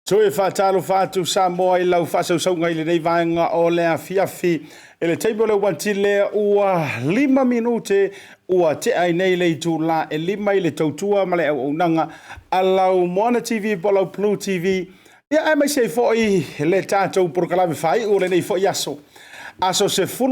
Toe faatalofa atu Samoa i lau faasausauga i lenei vaega o le afiafi. I le taimi o le uatile ua 5 minute ua tea ai nei le itula e 5 i le tautua ma le auaunaga a lau Moana TV po o lau Blue TV. Ia aemaise ai foi le tatou polokalame faaiu o lenei foi aso. Aso 12 o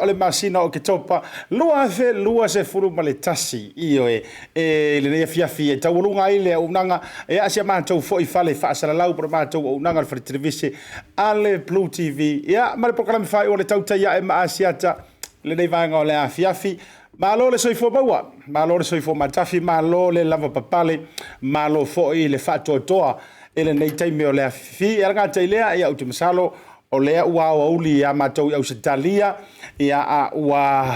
le masina o Oketopa 2021. Ioe, e i lenei afiafi e taualuga ai le auaunaga e a si a matou foi fale faasalalau po o le matou auaunaga le fale televise a le Blue TV. Ia, ma le polokalame faaiu o le Tautai Ae ma Asiata lenei vaega o le afiafi. Malo le soifua maua, malo le soifua matafi, malo le lavapapale, malo foi le faatoatoa i lenei taimi o le afifi. E ala gata i lea, ia ou te masalo o lea ua aoauli ia matou i Ausetalia, ia a ua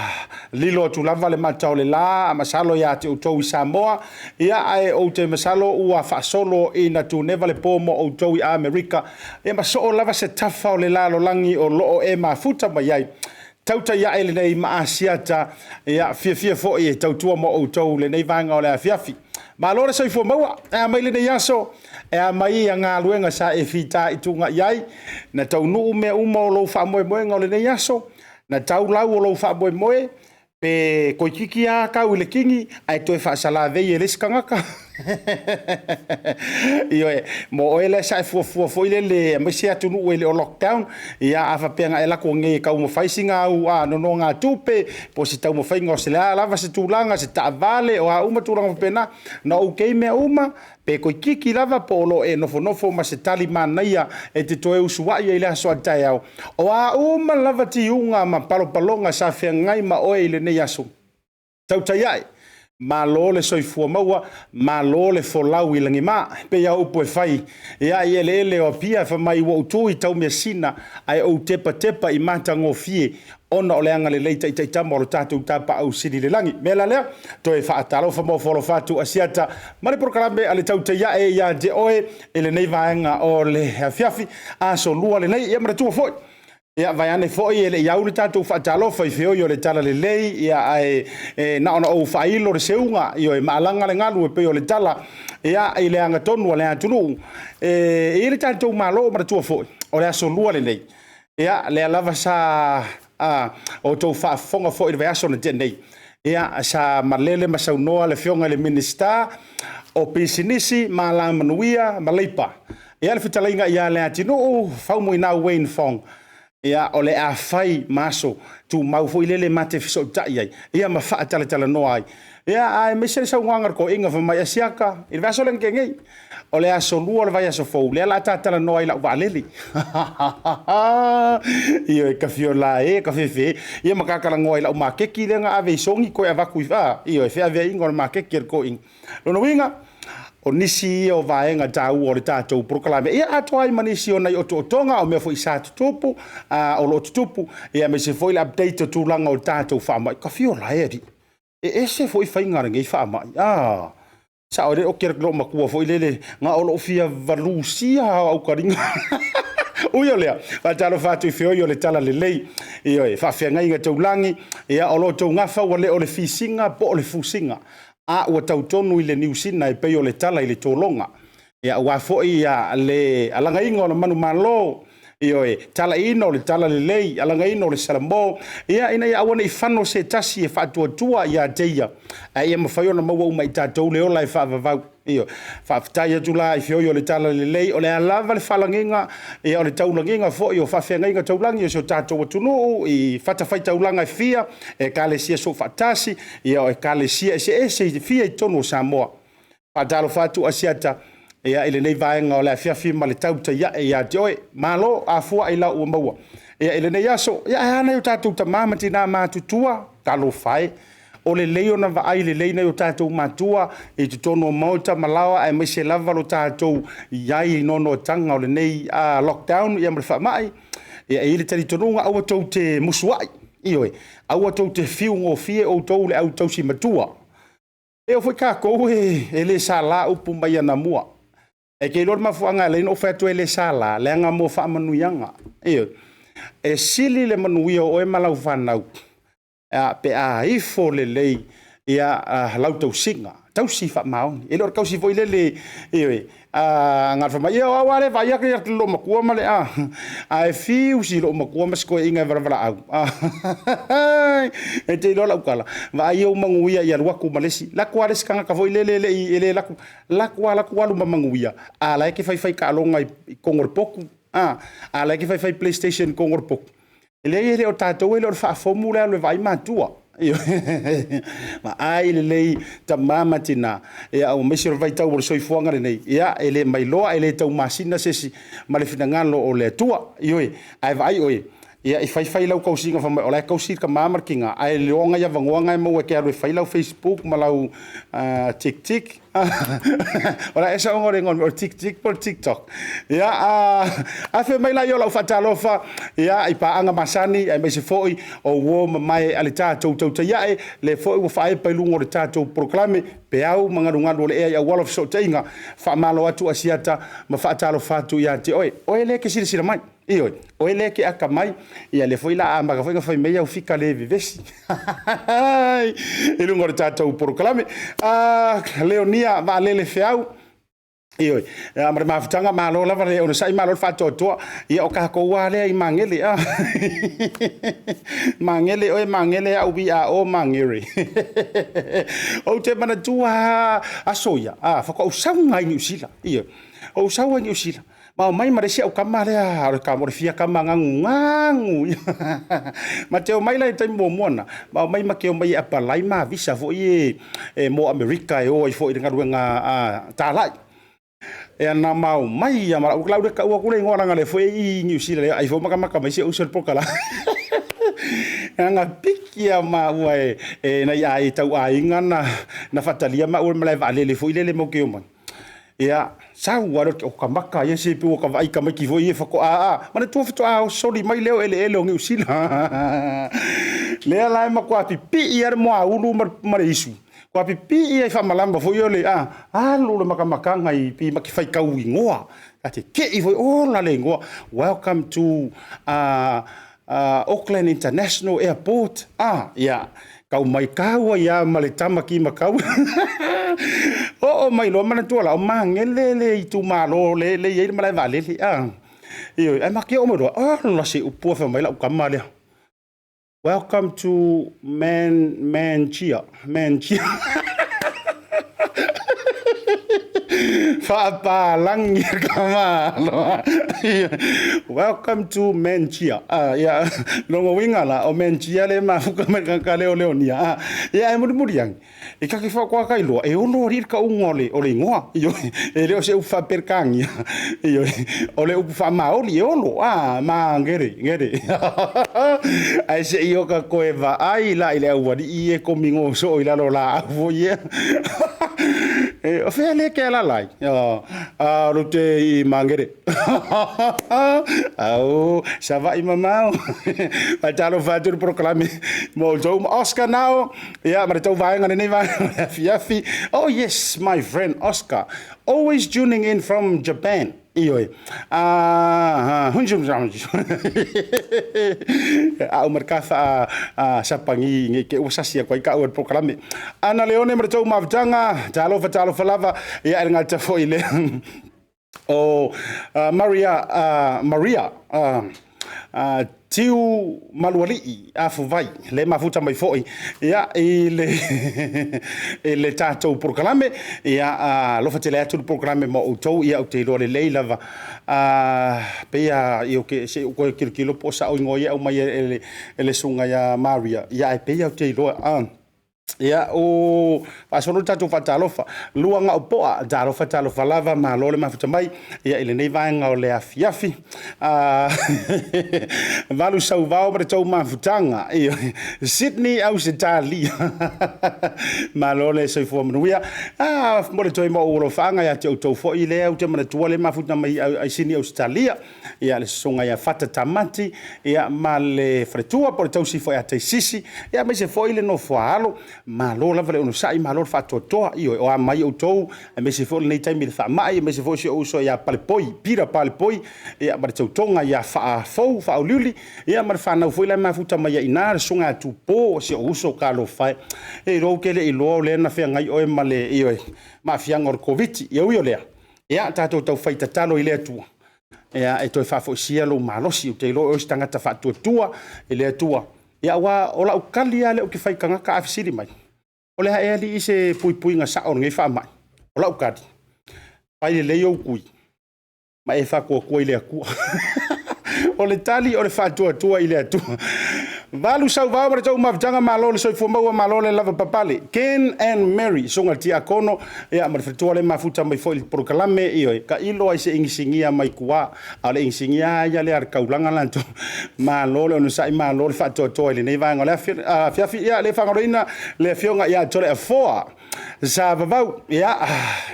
lilo atu lava le mata o le la, masalo ia te outou i Samoa, ia ae ou te masalo ua faasolo ina tuneva le po mo outou i Amerika, ia ma soo lava se tafa o le lalolagi o lo o e mafuta mai ai. Tautai ae lenei ma Asiata, ia fiafia foi e tautua mo outou lenei vaega o le afiafi. Malo le soifua maua, e a mai lenei aso, e a mai ia galuega sa e fitaituga i ai, na taunuu mea uma o lou faamoemoega o lenei aso, na tau lau o lou faamoemoe, pe toeitiiti lava tau i le kini ae toe faasalavei e le isi tagata. Ioe, mo oe lea sa e fuafua foi lele aemaise atunuu e le o lockdown, ia a faapea na e alu atu nei e taumafai sina au nonogatupe po o se taumafaiga o se a lava se tulaga, se taavale, o a uma tulaga faapena, na ok mea uma, pe toeitiiti lava po o lo o e nofonofo ma se tali manaia e te toe usuai ai i le aso a taeao. O a uma lava tiuga ma palopaloga sa feagai ma oe i lenei aso, tautai ae, malo le soifua maua, malo le folau i lagima. E pei lava o upu e fai ia i eleele o Apia fai mai ua ou tu i taumeasina ae ou tepatepa i matagofie ona o le agalelei taitaitama o lo tatou Tapaau Sili i le lagi. O le mea la lea, toe faatalofa ma ofo alofa atu Asiata ma le polokalame a le Tautai Ae ia te oe i lenei vaega o le afiafi, aso Lua lenei. Ia manatua foi, Ia, vaeane foi e le i au le tatou faatalofa i feoi o le talalelei, ia ae e, na ona ou faailo le seuga, ioe, ma alaga le galu e pei o le tala, ia, i le agatonu a le atunuu. E i ai le tatou Malo, manatua foi, o le aso Lua lenei, ia, lea lava sa outou faafofoga foi i le vaiaso na tea nei, ia, sa malele ma saunoa le Afioga i le Minisita o Pisinisi ma Alamanuia ma Leipa, ia le fetalaiga ia Leatinuu Faumuina Wayne Fong, ia, o le a fai ma aso tumau foi lele ma te fesootai ai, ia ma faatalatalanoa ai, ia aemaise le saunoaga a le toeaina fai mai, Asiata, i le vaiaso lea na tea nei, o le aso Lua o le vaiaso fou, lea o le a ta talanoa ai i lau vaalele. Ioe, tafiola e, tafefe e, ia ma ta talanoa i lau maketi lea na ave i Sogi toe avatu i, ioe, feaveaiga o le maketi a le toeaina. Lona uiga, o nisi ia o vaega taua o le tatou polokalame, ia atoa ai ma nisi o nai otootoga o mea foi sa tutupu, o lo o tutupu, ia aemaise foi le update o tulaga o le tatou faamai. Tafiola e alii, e ese foi faiga a lenei faamai. Sao le oki atu lou matua foi lele, na o lou fia valusia lava o au taliga. Ui o lea, faatalofa atu i feoi o le talalelei, ioe, faafeagaiga taulagi, ia o lo outou gafa ua le o le fisiga po o le fusiga, a ua tau tonu i le niusina e pei o le tala i le tologa. Ia, aua foi le alagaina o le manumalo, ioe, talaiina o le talalelei, alagaina o le salamo, ia, ina ia aua ne i fano se tasi e faatuatua ia te ia, ae ia mafai ona maua uma e i tatou le ola e faavavau. Ioe. Faafetai atu la i feoi o le talalelei, o le a lava le falagiga, ia, o le taulagiga foi o faafeagaiga taulagi o si o tatou atunuu i fatafaitaulaga e fia, ekalesia soofaatasi, ia, o ekalesia eseese e fia i totonu o Samoa. Faatalofa atu Asiata ia, i lenei vaega o le afiafi ma le tautai ae ia te oe. Malo afua ailao ua maua. Ia, i lenei aso, ia ae a nai o tatou tama ma tina matutua? Talofa e, o lelei ona vaai lelei nai o tatou matua i totonu o maota ma laoa aemaise lava lo tatou i ai i noanoataga o lenei lockdown ia ma le faamai. Ia, e i ai le talitonuga, aua tou te musuai, ioe, aua tou te fiu gofie outou le au tausi matua. E oo foi tatou e le sala upu mai anamua. E te iloa le mafuaaga e ala ai ona ou fai atu e le sala, leaga mo faamanuiaga. Ioe. E sili le manuia o oe ma lau fanau pe a ifo lelei ia lau tausiga, tausi faamaoni. E le o le tausi foi lele, ioe, na fai mai, ia o au lava lea e vaai atu lou matua ma le a, ae fiu si lou matua ma si toeaina e valavalaau. E te iloa lau tala, vaai ou manuia i alu atu ma le isi, latu lava le isi tagata foi lele e le alu atu, latu lava latu alu ma manuia, a la e te faifai taaloga i totonu o le potu, a la e te faifai PlayStation i totonu o le potu. E leai e le o tatou e le o le faafomu le alu e vaai matua. Vaai lelei tama ma tina, ia aemaise o le vaitau o le soifuaga lenei, ia e le mailoa e le taumasina se isi ma le finagalo o le Atua. Ioe, ae vaai oe, ia i faifai lau tausiga fai mai o la e tausi le tama ma le tina, ae iloa nai avanoa na e maua e te alu e fai lau Facebook ma lau TikTok. O le a esa ona o le igoa o le TikTok po o le TikTok. Ia, afe mai la i o lau faatalofa ia, i paaga masani, aemaise foi o uo mamae a le tatou tautaiae, le foi ua faaepa i luga o le tatou polokalame, peau ma galugalu o le ea i auala o fesootaiga. Faamalo atu Asiata ma faatalofa atu ia te oe. Oe lea e te silasila mai. Ioe, oe lea e te atamai, ia lea foi la amata foi ona fai mai au fika le vevesi i luga o le tatou polokalame. Leonia Vaalele Feau, ioe, ma le mafutaga, malo lava le onosai, malo le faatoatoa. Ia o tatou lava lea i Magele. Magele oe, Magele au, VRO Magere. Ou te manatua lava aso ia, faatoa ou sau ai i Niu Sila. Ioe, ou sau ai i Niu Sila, ma omai ma le isi aukama lea, o le kama, o le fia kama gagugagu. Ma te omai la i le taimi muamua na, ma omai ma te omai e apalai ma visa foi e mo Amerika e o ai foi i le galuega talai. E na ma omai ia ma lau le tau atu le igoa leaga le foi i Niu Sila le ai foi makamaka mai si ou uso i le pokalame. Ana piki a maua e nai ai tau aiga na faatalia maua i le malae vaalele foi lele mau te omai. Ia, sau lava lea o ka maka ia se pei ua ka vaai tamaiti foi ia faatoa a manatua faatoa soli mai lea o eleele o Niu Sila. Lea la e matua pipii lava le moaulu ma le isu. Matua pipii ai faamalama foi o le a alu le makamakaga i pi ma te faitau igoa. Ta te te'i foi, ola le igoa, welcome to Auckland International Airport. Ah, ia, tau mai tau ai lava ma le tama ki makau. Oo mai loa manatua la, o Magele le itumalo le i ai le malae vaalele. Ah, ioe, ae matou oo mai loa, ola se upu fai mai lau tama lea. Welcome to Man Manchia. Manchia. Faapalagi ka malo. Welcome to Manchia. Ah, ia, lona uiga la, o Manchia le mafuka mai ka leo leo nia. Ah, ia, e mulimuli agi. E kake whakoa kai loa, e ono ari ka unga o le, o le ingoa. Ioe, e le o se upu faaperekania. Ioe, o le upu faamaoli e olo. Ah, ma gere, gere. Ae se'i o ka koe vaai la i le aualii e komigo soo i lalo o laau foi ia. E, o fea lea e te alaala ai? Ah, o te i Magere. Au, Savaii mamao. Faatalofa atu le polokalame mo outou ma Oscar Nao. Ia, ma le tau vaega lenei vaega o le afiafi. Oh yes, my friend Oscar, always tuning in from Japan. Ioe. Ah, a umar ka fa a sapangi nge ke ua sasi ko ka ua polokalame. Ana Leone ma le tou mafutaga, talofa talofa lava. Ia, e le gata foi le o Maria Maria Tiu Malualii Afuvai le mafuta mai foi ia i le i le tatou polokalame. Ia, alofa tele atu le polokalame mo outou. Ia, ou te iloa lelei lava pei ia o ke se ou kilokilo po o sao igoa ia aumai e le susuga ia Maria. Ia, ae pei ou te iloa Ia, o faasolo le tatou faatalofa. Lua gao poa, talofa talofa lava, malo le mafuta mai. Ia, i lenei vaega o le afiafi. Valu sauvao ma le tou mafutaga. Ia, Sydney, Ausetalia. Malo le soifua manuia. Ah, mo le toe mo ou alofaaga ia te outou foi lea ou te manatua le mafuta mai ai Sydney, Ausetalia. Ia, le susuga ia Fata Tamati, ia, ma le faletua po o le tausi foi a Taisisi, ia, aemaise foi le nofo a alo. Malo lava le onosai, malo le faatoatoa. Ioe, o a mai outou, aemaise foi lenei taimi i le faamai, aemaise foi si ou uso ia Palepoi, Peter Palepoi, ia, ma le tautoga ia Faafou, Faauliuli, ia, ma le fanau foi la e mafuta mai ai i ina, le susuga ia Tupo, si ou uso talofa e. E iloa ou te le iloa o lea na feagai oe ma le, ioe, maafiaga o le Koviti. Ia ui o lea, ia, tatou taufai tatalo i le Atua ia, e toe faafoisia lou malosi. Ou te iloa o oe se tagata faatuatua i le Atua. Ia, aua o lau tali lava lea ou te fai i tagata a fesili mai, o le a ea alii se puipuiga sao o lenei faamai? O lau tali, fai lelei ou tui ma e faatuatua i le Atua. O le tali o le faatuatua i le Atua. Valu sauvao ma le tou mafutaga, malo le soifua maua, malo le lava papale. Ken and Mary, susuga i le tiakono, ia, ma le faletua le mafuta mai foi i le polokalame. Ioe, tailo ai se igisigia mai tua, a o le igisigia lava ia lea a le taulaga latou. Malo le onosai, malo le faatoatoa i lenei vaega o le afiafi. Ia, le faagaloina le afioga ia Toleafoa Sa Vavau, ia,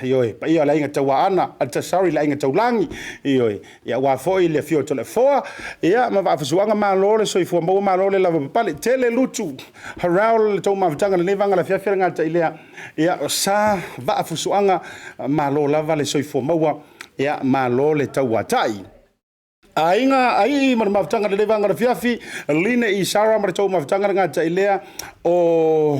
ioe, paia o le aiga Tauaana, sorry, le aiga Taulagi, ioe, ia, aua foi le afio o Toleafoa, ia, ma Vaafusuaga, malo le soifua maua, malo le lava papale. Tele lutu, Harau le tou mafutaga lenei vaega o le afiafi le gata i lea, ia, o Sa Vaafusuaga, malo lava le soifua maua, ia, malo le tauatai. Aiga ai ma le mafutaga lenei vaega o le afiafi, Line i Sara ma le tou mafutaga le gata i lea o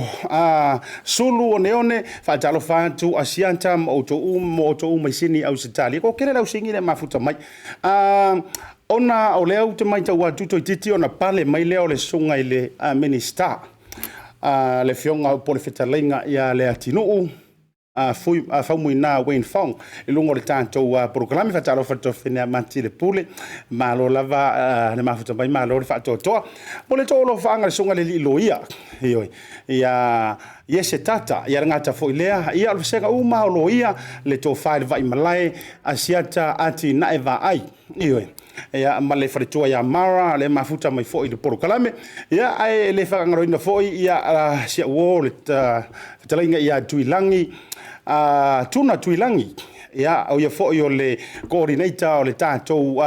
Sulu Oneone, faatalofa atu Asiata ma outou ma outou uma i Sini Ausetalia. Ko tele le ausini le mafuta mai. Ona o lea ou te matau atu toeitiiti ona pale mai lea o le susuga i le Minisita, le afioga po o le fetalaiga ia Leatinuu Faumuina Wayne Fong i luga o le tatou polokalame. Faatalofa i le toafine a Mati le Pule, malo lava le mafuta mai, malo le faatoatoa. Mo le toalofaaga le susuga i le alii loia, ioe, ia Iese Tata, ia le gata foi lea, ia o le vasega uma o loia, le tofa i le Vaimalae, Asiata Atinae Vaai, ioe, ia, ma le faletua ia Mara, le mafuta mai foi i le polokalame. Ia, ae le faagaloina foi ia si au uo le fetalaiga ia Tuilagi, Tuna Tuilagi, ia, o ia foi o le coordinator o le tatou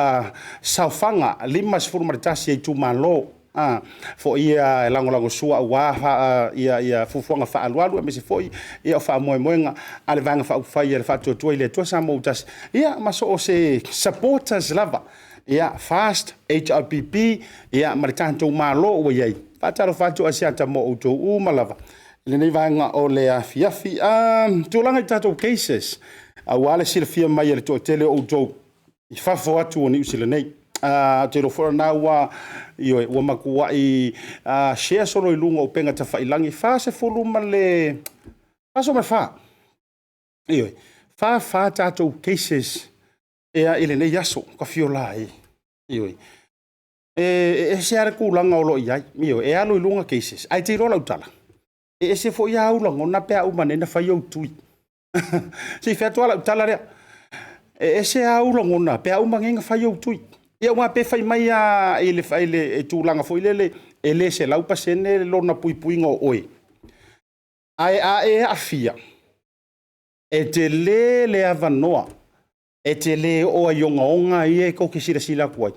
saofaga 51 itumalo. A, foi ia e lagolagosua aua ia fuafuaga faaalualu aemaise foi ia o faamoemoega a le Vaega Faaupufai a le Faatuatua i le Atua Samoa ua Tasi, ia ma so o se supporters lava, ia FAST, HRPP, ia ma le tatou Malo ua i ai. Faatalofa atu Asiata mo outou uma lava i lenei vaega o le afiafi. Tulaga i tatou cases, aua le silafia mai e le toatele o outou i fafo atu o Niu Sila nei. Ou te iloa foi o lena ua, ioe, ua matuai share solo i luga o upega tafailagi, e 44, ioe, 44 tatou cases i lenei aso. Ua ta fiu e, ioe. E ese lava le tulaga o lo o i ai, ioe, e alu i luga cases, ae te iloa lau tala, e ese foi lava ou lagona pe a uma nei ona fai ou tui. Se i fai atu lava lau tala lea. E ese lava ou lagona pe a uma nei ona fai ou tui. Ia aua pe fai mai lava i le tulaga foi lele e le 100% lona puipuiga o oe, ae a e aafia, e tele le avanoa e te le oo ai i ogaoga ia tou te silasila atu ai,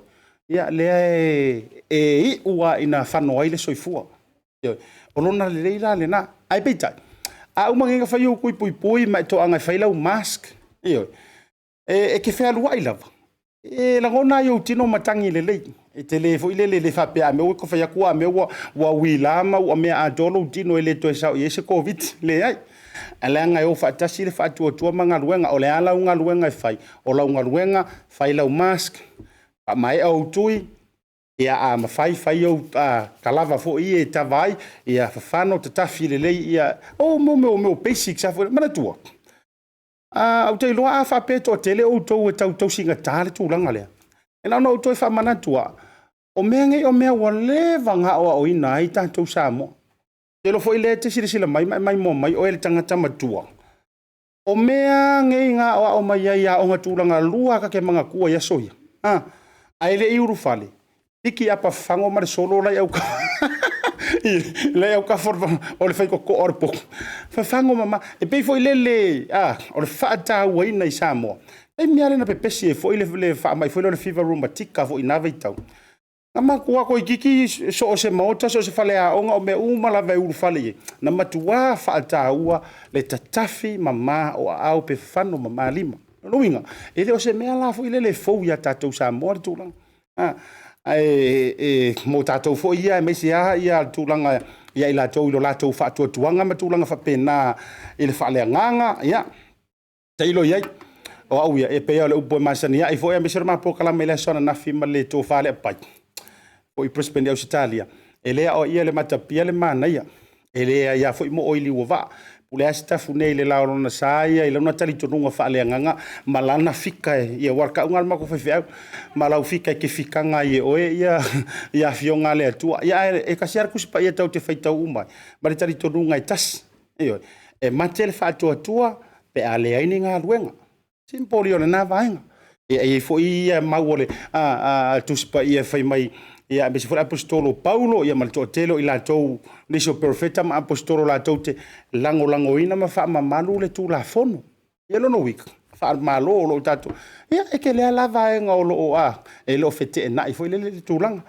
ia lea e iu lava ina fano ai le soifua. Ioe. O lona lelei la lena, ae peitai, a uma nei ona fai ou tui puipui ma e toaga e fai lau mask, ioe, e te fealuai lava, e lagona lava i ou tino matagi lelei. E te le foi lele faapea a mea ua ta fai atu a mea ua uila ma ua mea atoa lou tino e le toe sao i ai se Koviti. Leai, ae leaga e o faatasi le faatuatua ma galuega. O le a lau galuega e fai? O lau galuega, fai lau mask, faamaea ou tui, ia a mafai fai ou kalava foi ia e tava ai, ia fafano, tatafi lelei ia... o mea o basics lava foi. Manatua, ou te iloa a faapea e toatele outou e tau tausigata le tulaga lea, e na ona ou toe faamanatu lava, o mea nei o mea ua leva ona aoaoina ai tatou Samoa. Ou te iloa foi o lea e te silasila mai ma e maimoa mai oe le tagata matua, o mea lava nei na aoao mai ai i aoga tulagalua lava ta te manatua i aso ia, a e le i ulufale, piki apa fafago ma le solo la e i autafa o le faitotoa o le potu, fafago mama. E pei foi lele o le faatauaina i Samoa, taimi lava lea na pepesi ai foi le faamai foi lea o le fiva reumatica i na vaitau, na matua toeitiiti so o se maota so o se faleaoga o mea uma lava e ulufale i ai, na matua faataua le tatafi mama o aao pe fafano mama lima. O lona uiga, e le o se mea la foi lele e fou ia tatou Samoa le tulaga. Ae mo tatou foi ia aemaise lava le tulaga ia i latou i lo latou faatuatuaga ma tulaga faapena i le faaleagaga, ia, tailo i ai. O au ia, e pei lava o le upu e masani ai foi aemaise o le ma polokalame i le aso ananafi ma le Tofa i le Apai i Brisbane i Ausetalia, e le aoaia e le matapia le manaia, e leai lava foi moo i liuo vaa. E pule lava Sitafune i le la o lona sa ia i lona talitonuga faaleagaga ma lana fika, aua o le tau lena a le matou faifeau, ma lau fika e te fikaina ai e oe ia Afioga a le Atua. Ae tasi lava le Tusi Paia tatou te faitau uma ai, ma le talitonuga e tasi. Ioe. E mate le faatuatua pe a leai ni galuega. Simple ia o lena vaega. E i ai foi mau a le Tusi Paia e fai mai, aemaise foi le aposetolo o Paulo ma le toatele o i latou, nisi o perofeta ma aposetolo latou te lagolagoina ma faamamalu le Tulafono. Ia o lona uiga, faale-Malo o lo o tatou... Ia e tele lava la vaega o lo o e le o feteenai foi lele le tulaga.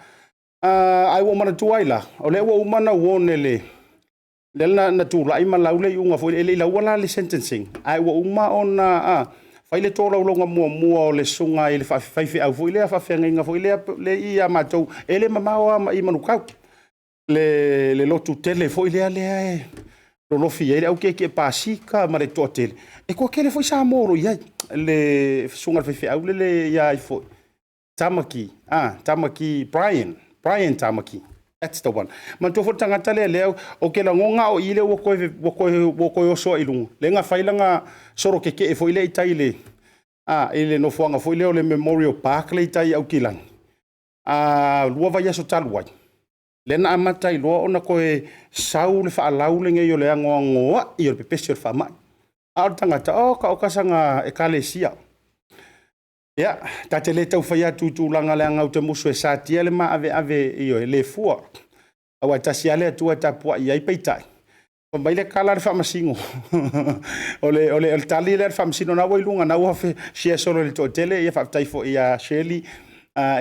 Ae ua ou manatua ai la, o lea ua uma ona warn e le... lea na tulai ma lau le iuga foi lea, e le i laua la le sentencing, ae ua uma ona fai le tolaulauga muamua o le susuga i le faifeau foi lea, faafeagaiga foi lea e i ia matou, e le mamao lava ma i i Manukau, le lotu tele foi lea e lolofi i ai le au tietie pasika ma le toatele. E toatele foi Samoa o lo o i ai, le susuga i le faifeau lele ia ia foi, Tamaki, Tamaki Brian, Brian Tamaki, that's the one. Manatua foi le tagata lea, lea ou te lagona o i lea ua toe oso ai i luga, lea na fai lana solo tetee foi lea i tai i le nofoaga foi lea o le Memorial Park lea i tai i Aukilani, 2 vaiaso talu ai, lea na amata ai loa ona toe sau le faalau lenei o le anoanoai o le pepesi o le faamai. A o le tagata, oka oka sana ekalesia. Ia, ta te le tau fai atu i tulaga leaga ou te musu e satia le maaveave, ioe, e le fua. Aua e tasi lava le Atua e tapuai i ai, peitai, fai mai le tala a le faamasino, o le tali lea a le faamasino, o lena ua i luga o lena ua share solo e le toatele, ia faafetai foi ia Shirley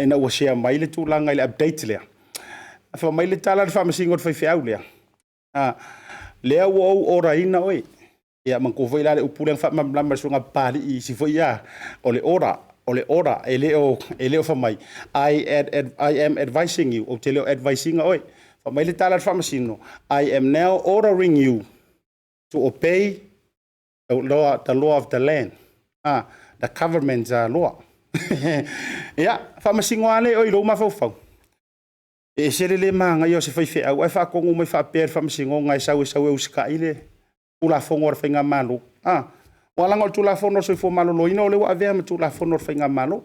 ina ua share mai le tulaga i le update lea. Fai mai le tala a le faamasino i le faifeau lea, lea ua ou oraina oe. Ia manatua foi la le upu lea na faamalamalama e le Susuga a Papalii i isi foi o le order, o le order, e le o fai mai, I am advising you, ou te le o advise ina oe. Fai mai le tala a le faamasino, I am now ordering you to obey the law of the land, the government law. Ia, faamasino lava lea i o i lou mafaufau. E ese le le manaia o se faifeau ae faatonu mai faapea e le faamasinoga e sau e sau e usitai le Tulafono a le Faigamalo. Aua leaga o le Tulafono a le Soifua Maloloina o lea ua avea ma Tulafono a le Faigamalo.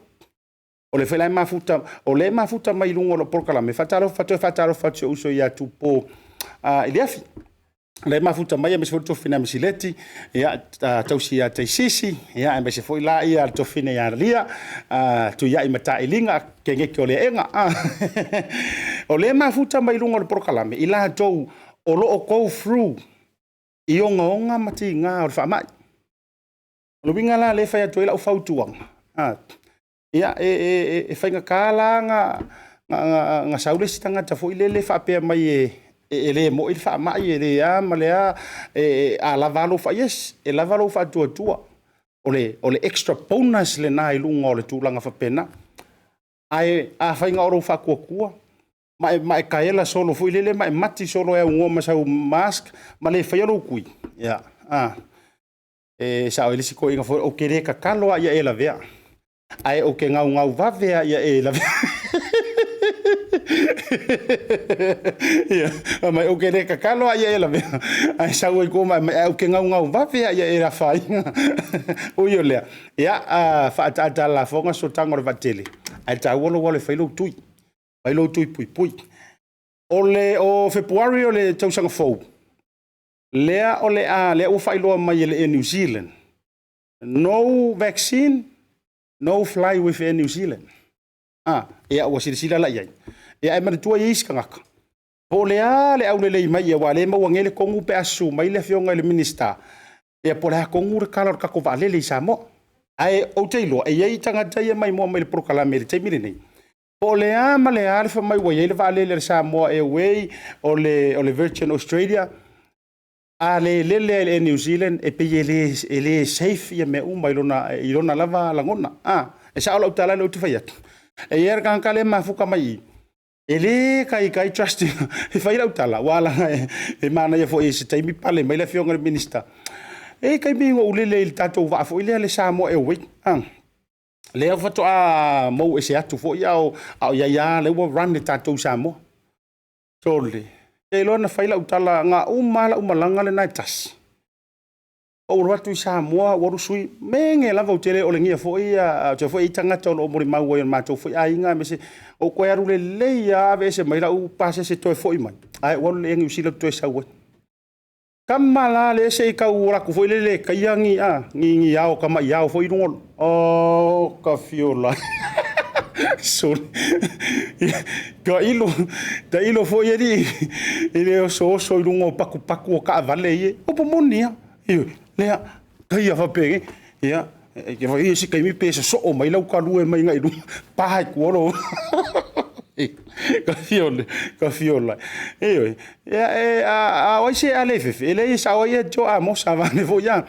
O lea foi la e mafuta, o lea e mafuta mai i luga o lau polokalame, e toe faatalofa atu i si ou uso ia Tupo Iliafi, lea e mafuta mai aemaise foi le tofi ia Masileti, tausi ia Taisisi, aemaise foi la le tofi ia Lia, Tuiai Matailiga, Keneti Oleaega. O lea e mafuta mai i luga o le polokalame, i latou o lo o go through i ogaoga ma tiga o le faamai. O le uiga la lea e fai atu ai lau fautuaga, ia e faigata la ona sau le isi tagata foi lele faapea mai e le moni le faamai, e le a ma le a, a lava lou... Yes, e lava lou faatuatua. O le extra bonus lena i luga o le tulaga faapena. Ae afai na o lou faatuatua ma e taela solo foi lele ma e mati solo e aunoa ma sau mask ma le faia lou tui, ia, e sao ai le isi toeaina foi lea, ou te le tatalo lava ia e lavea, ae ou te naunau vave lava ia e lavea. Fai mai, ou te le tatalo lava ia e lavea, ae sau ai i tua ma aumai, ae ou te naunau vave lava ia e afaina. Ui o lea, ia faaataata a lafoga sootaga o le vaatele, ae taua lou alu e fai lou tui, fai lou tui puipui. O Fepuari o le tausaga fou, lea ua faailoa mai e le Air New Zealand, no vaccine, no fly with Air New Zealand. Ia ua silasila la i ai? Ia ae manatua e i ai isi tagata, po o le a le aulelei mai aua o lea e maua nei le tonu pe a susu mai le Afioga i le Minisita, ia po o le a tonu le tala o le tatou vaalele i Samoa. Ae ou te iloa, e i ai tagata ia e maimoa mai i le polokalame i le taimi lenei, po o le a ma le a le fai mai ua i ai le vaalele a le Samoa Airways, o le Virgin Australia, a le lele lava i le Air New Zealand, e pei e le safe mea uma i lona lava lagona. E sao lau tala lea ou te fai atu? E i ai lava le tagata lea e mafuta mai i i, e le taitai trust ina e fai lau tala, aua leaga e manaia foi i se taimi pale mai le Afioga i le Minisita. E i ai taimi na ou lele ai i le tatou vaa foi lea le Samoa Airways, lea faatoa mou ese atu foi a o i ai lava, lea ua run e tatou i Samoa. Sole, e te iloa na fai lau tala, na uma lava lau malaga lena e tasi, ou alu atu i Samoa ou alu sui, mege lava ou te le olegia foi, ou te iloa foi e i ai tagata o lo o molimau ai o le matou foi aiga, aemaise, ou toe alu lelei lava aveese mai lau pasese toe foi mai, ae ou alu i le Air New Zealand ou toe sau ai. Tama la lea se i tau alu atu foi lele e taia ni ao tamai ao foi i luga o... Oh, ka fiola. Sole. Tailo, tailo foi alii i le osooso i luga o patupatu o taavale ia. Upu moni lava. Ioe, lea, taia faapenei. Ia, e i se taimi pe sosoo mai lau talue mai agai i luga, pa i tua lou... Ka fiola, ka fiola. Ioe, a o ai se a le fefe, e leai e sao ai Tio Amosa vaeane foi a.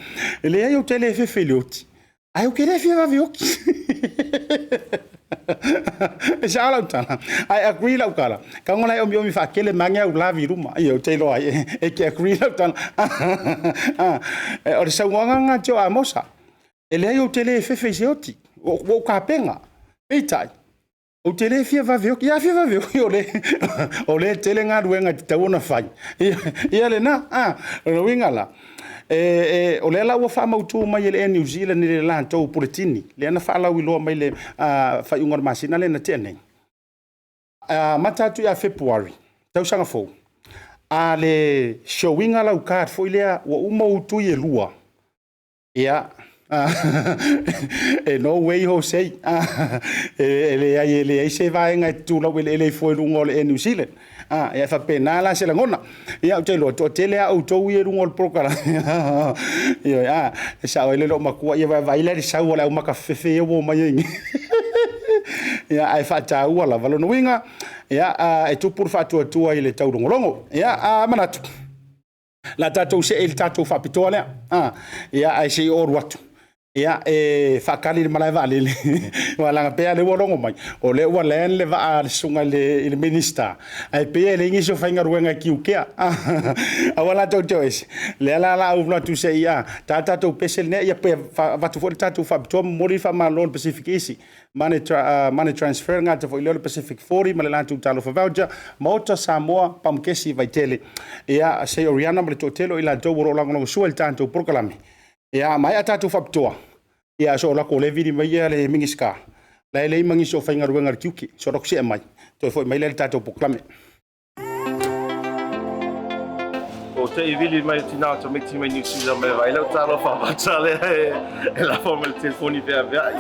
E leai ou te le fefe i le oti, ae ou te le fia vave oti. E sao lau tala, ae agree lau tala. Tago la e omiomi faatele mange au lavi i luma. Ia ou te iloa ai, e te agree lau tala. O le saunoaga lena a Tio Amosa. E leai ou te le fefe i se oti, ua ou tapena. Peitai, ou te le fia vave oti. Ia fia vave oti, o lea e tele galuega e tatau ona fai. Ia lena, o le uiga la, o lea la ua faamautu mai e le Air New Zealand i le latou puletini, lea na faalauiloa mai i le faaiuga o le masina lea na tea nei, amata atu ia Fepuari, tausaga fou, a le show ina lau card foi lea ua uma ou tui e lua, ia, e no way Jose, e leai e leai se vaega e tutu laueleele ai fua i luga o le Air New Zealand. Ia faapena la se lagona. Ia ou te iloa, toatele lava outou ia i luga o le polokalame. Ioe, e sao ai le loomatua, ia vaai la i le sau a le au matafefefe ia ua omai ai nei. Ia, ae faataua lava lona uiga, ia, e tupu le faatuatua i le taulogologo. Ia, manatu, la tatou see i le tatou faapitoa lea. Ia, ae se i ou alu atu, ia, e faatali le malae vaalele, aua leaga e pei lava o lea ua logo mai, o lea ua land le vaa a le susuga i le Minisita, ae pei e leai nisi o faigaluega e tiutea. Aua la tou te o ese, lea la o le a ou alu atu se i ta le tatou pese lenei, ia pe avatu foi le tatou faapitoa, momoli le faamalo a le Pacific Easy Money, money Transfer, gata foi lea o le Pacific 40 ma le latou Talofa Voucher, Maota Samoa, Pamukesi Vaitele, ia, Sei Oriana ma le toatele o i latou o lo o lagolagosua i le tatou polokalame. Ia, maea tatou faapitoa, ia so o lako o lea e vili mai le Minisita, la e leai ma nisi o faigaluega a le tiute, so o lako see mai, toe foi mai lea i le tatou polokalame. O te i vili mai tina o tamaiti mai New Zealand mai vai lau talofa vata lea e lafo mai le telefoni feaveai.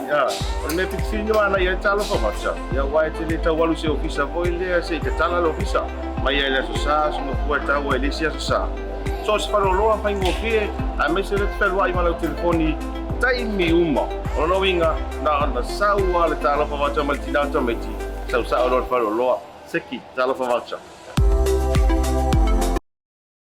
O le mea pitofini o ana ia talofa vata. Ia ua e te le tau alu se ofisa foi lea se i tatala le ofisa. Mai ai le aso sa, aso mafua e tau ai le isi aso sa. So o se faleoloa faigofie, aemaise le te fealuai ma lau telefoni taimi uma. O lona uiga, na ona sau lava le talofa vata mai le tina o tamaiti, sau sao loa le faleoloa. Seki, talofa vata.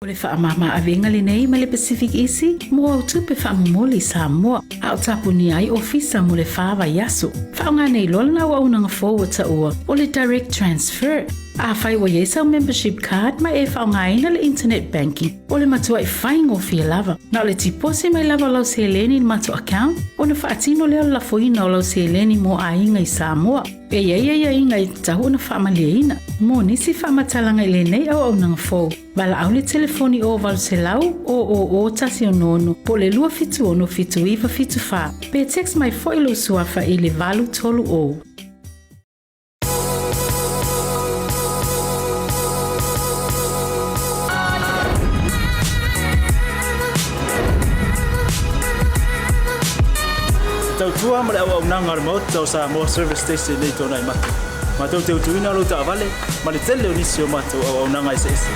O le faamama-avega lenei mai le Pacific Easy mo au tupe faamomoli i Samoa, a o tapunia ai ofisa mo le fa vaiaso. Faaaoga nei loa lena auaunaga fou ua taua o le Direct Transfer. Afai ua i ai sau membership card ma e faaaogaina le internet banking, o le matuai faigofie lava. Na o le tiposi mai lava o lau seleni i le matou account, ona faatino lea o le lafoina o lau seleni mo aiga i Samoa. E i ai aiaiga e tatau ona faamalieina. Mo nisi faamatalaga i lenei auaunaga fou, valaau le telefoni o 800 000 166 po o le 276 7974 pe text mai foi lou suafa i le 830. Te tautua ma le auaunaga a le Maota o Samoa Service Station nei tona i mate. Matou te utuina lou taavale ma le tele o nisi o matou auaunaga eseese.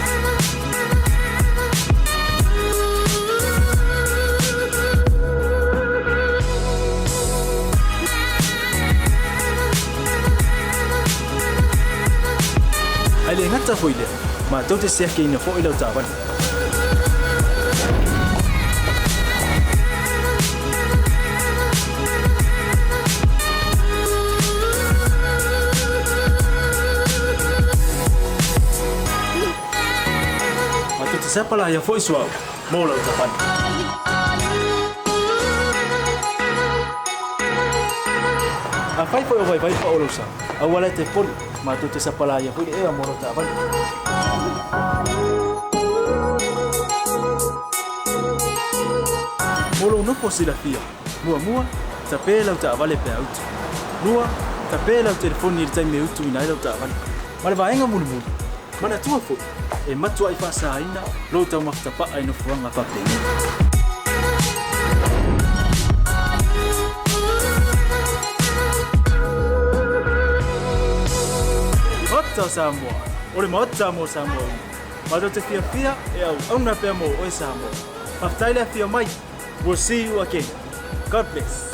Ae le gata foi lea, matou te siakiina foi lau taavale. Matou te sapalaia foi suauu mo lau taavale. Afai foi o vaivai pao lou sa, aua la e te poli, matou te sapalaia foi le ea mo lau taavale. Mo lou nofo silafia, muamua, tape lau taavale pe a utu. Lua, tape lau telefoni i le taimi e utuina ai lau taavale. Ma le vaega mulimuli, manatua foi, e matuai faasaina lou taumafa tapaa i nofoaga faapenei. Maota o Samoa, o le Maota mo Samoa uma. Matou te fiafia e auauna pea mo oe Samoa. Faafetai le afio mai. We'll see you again. God bless.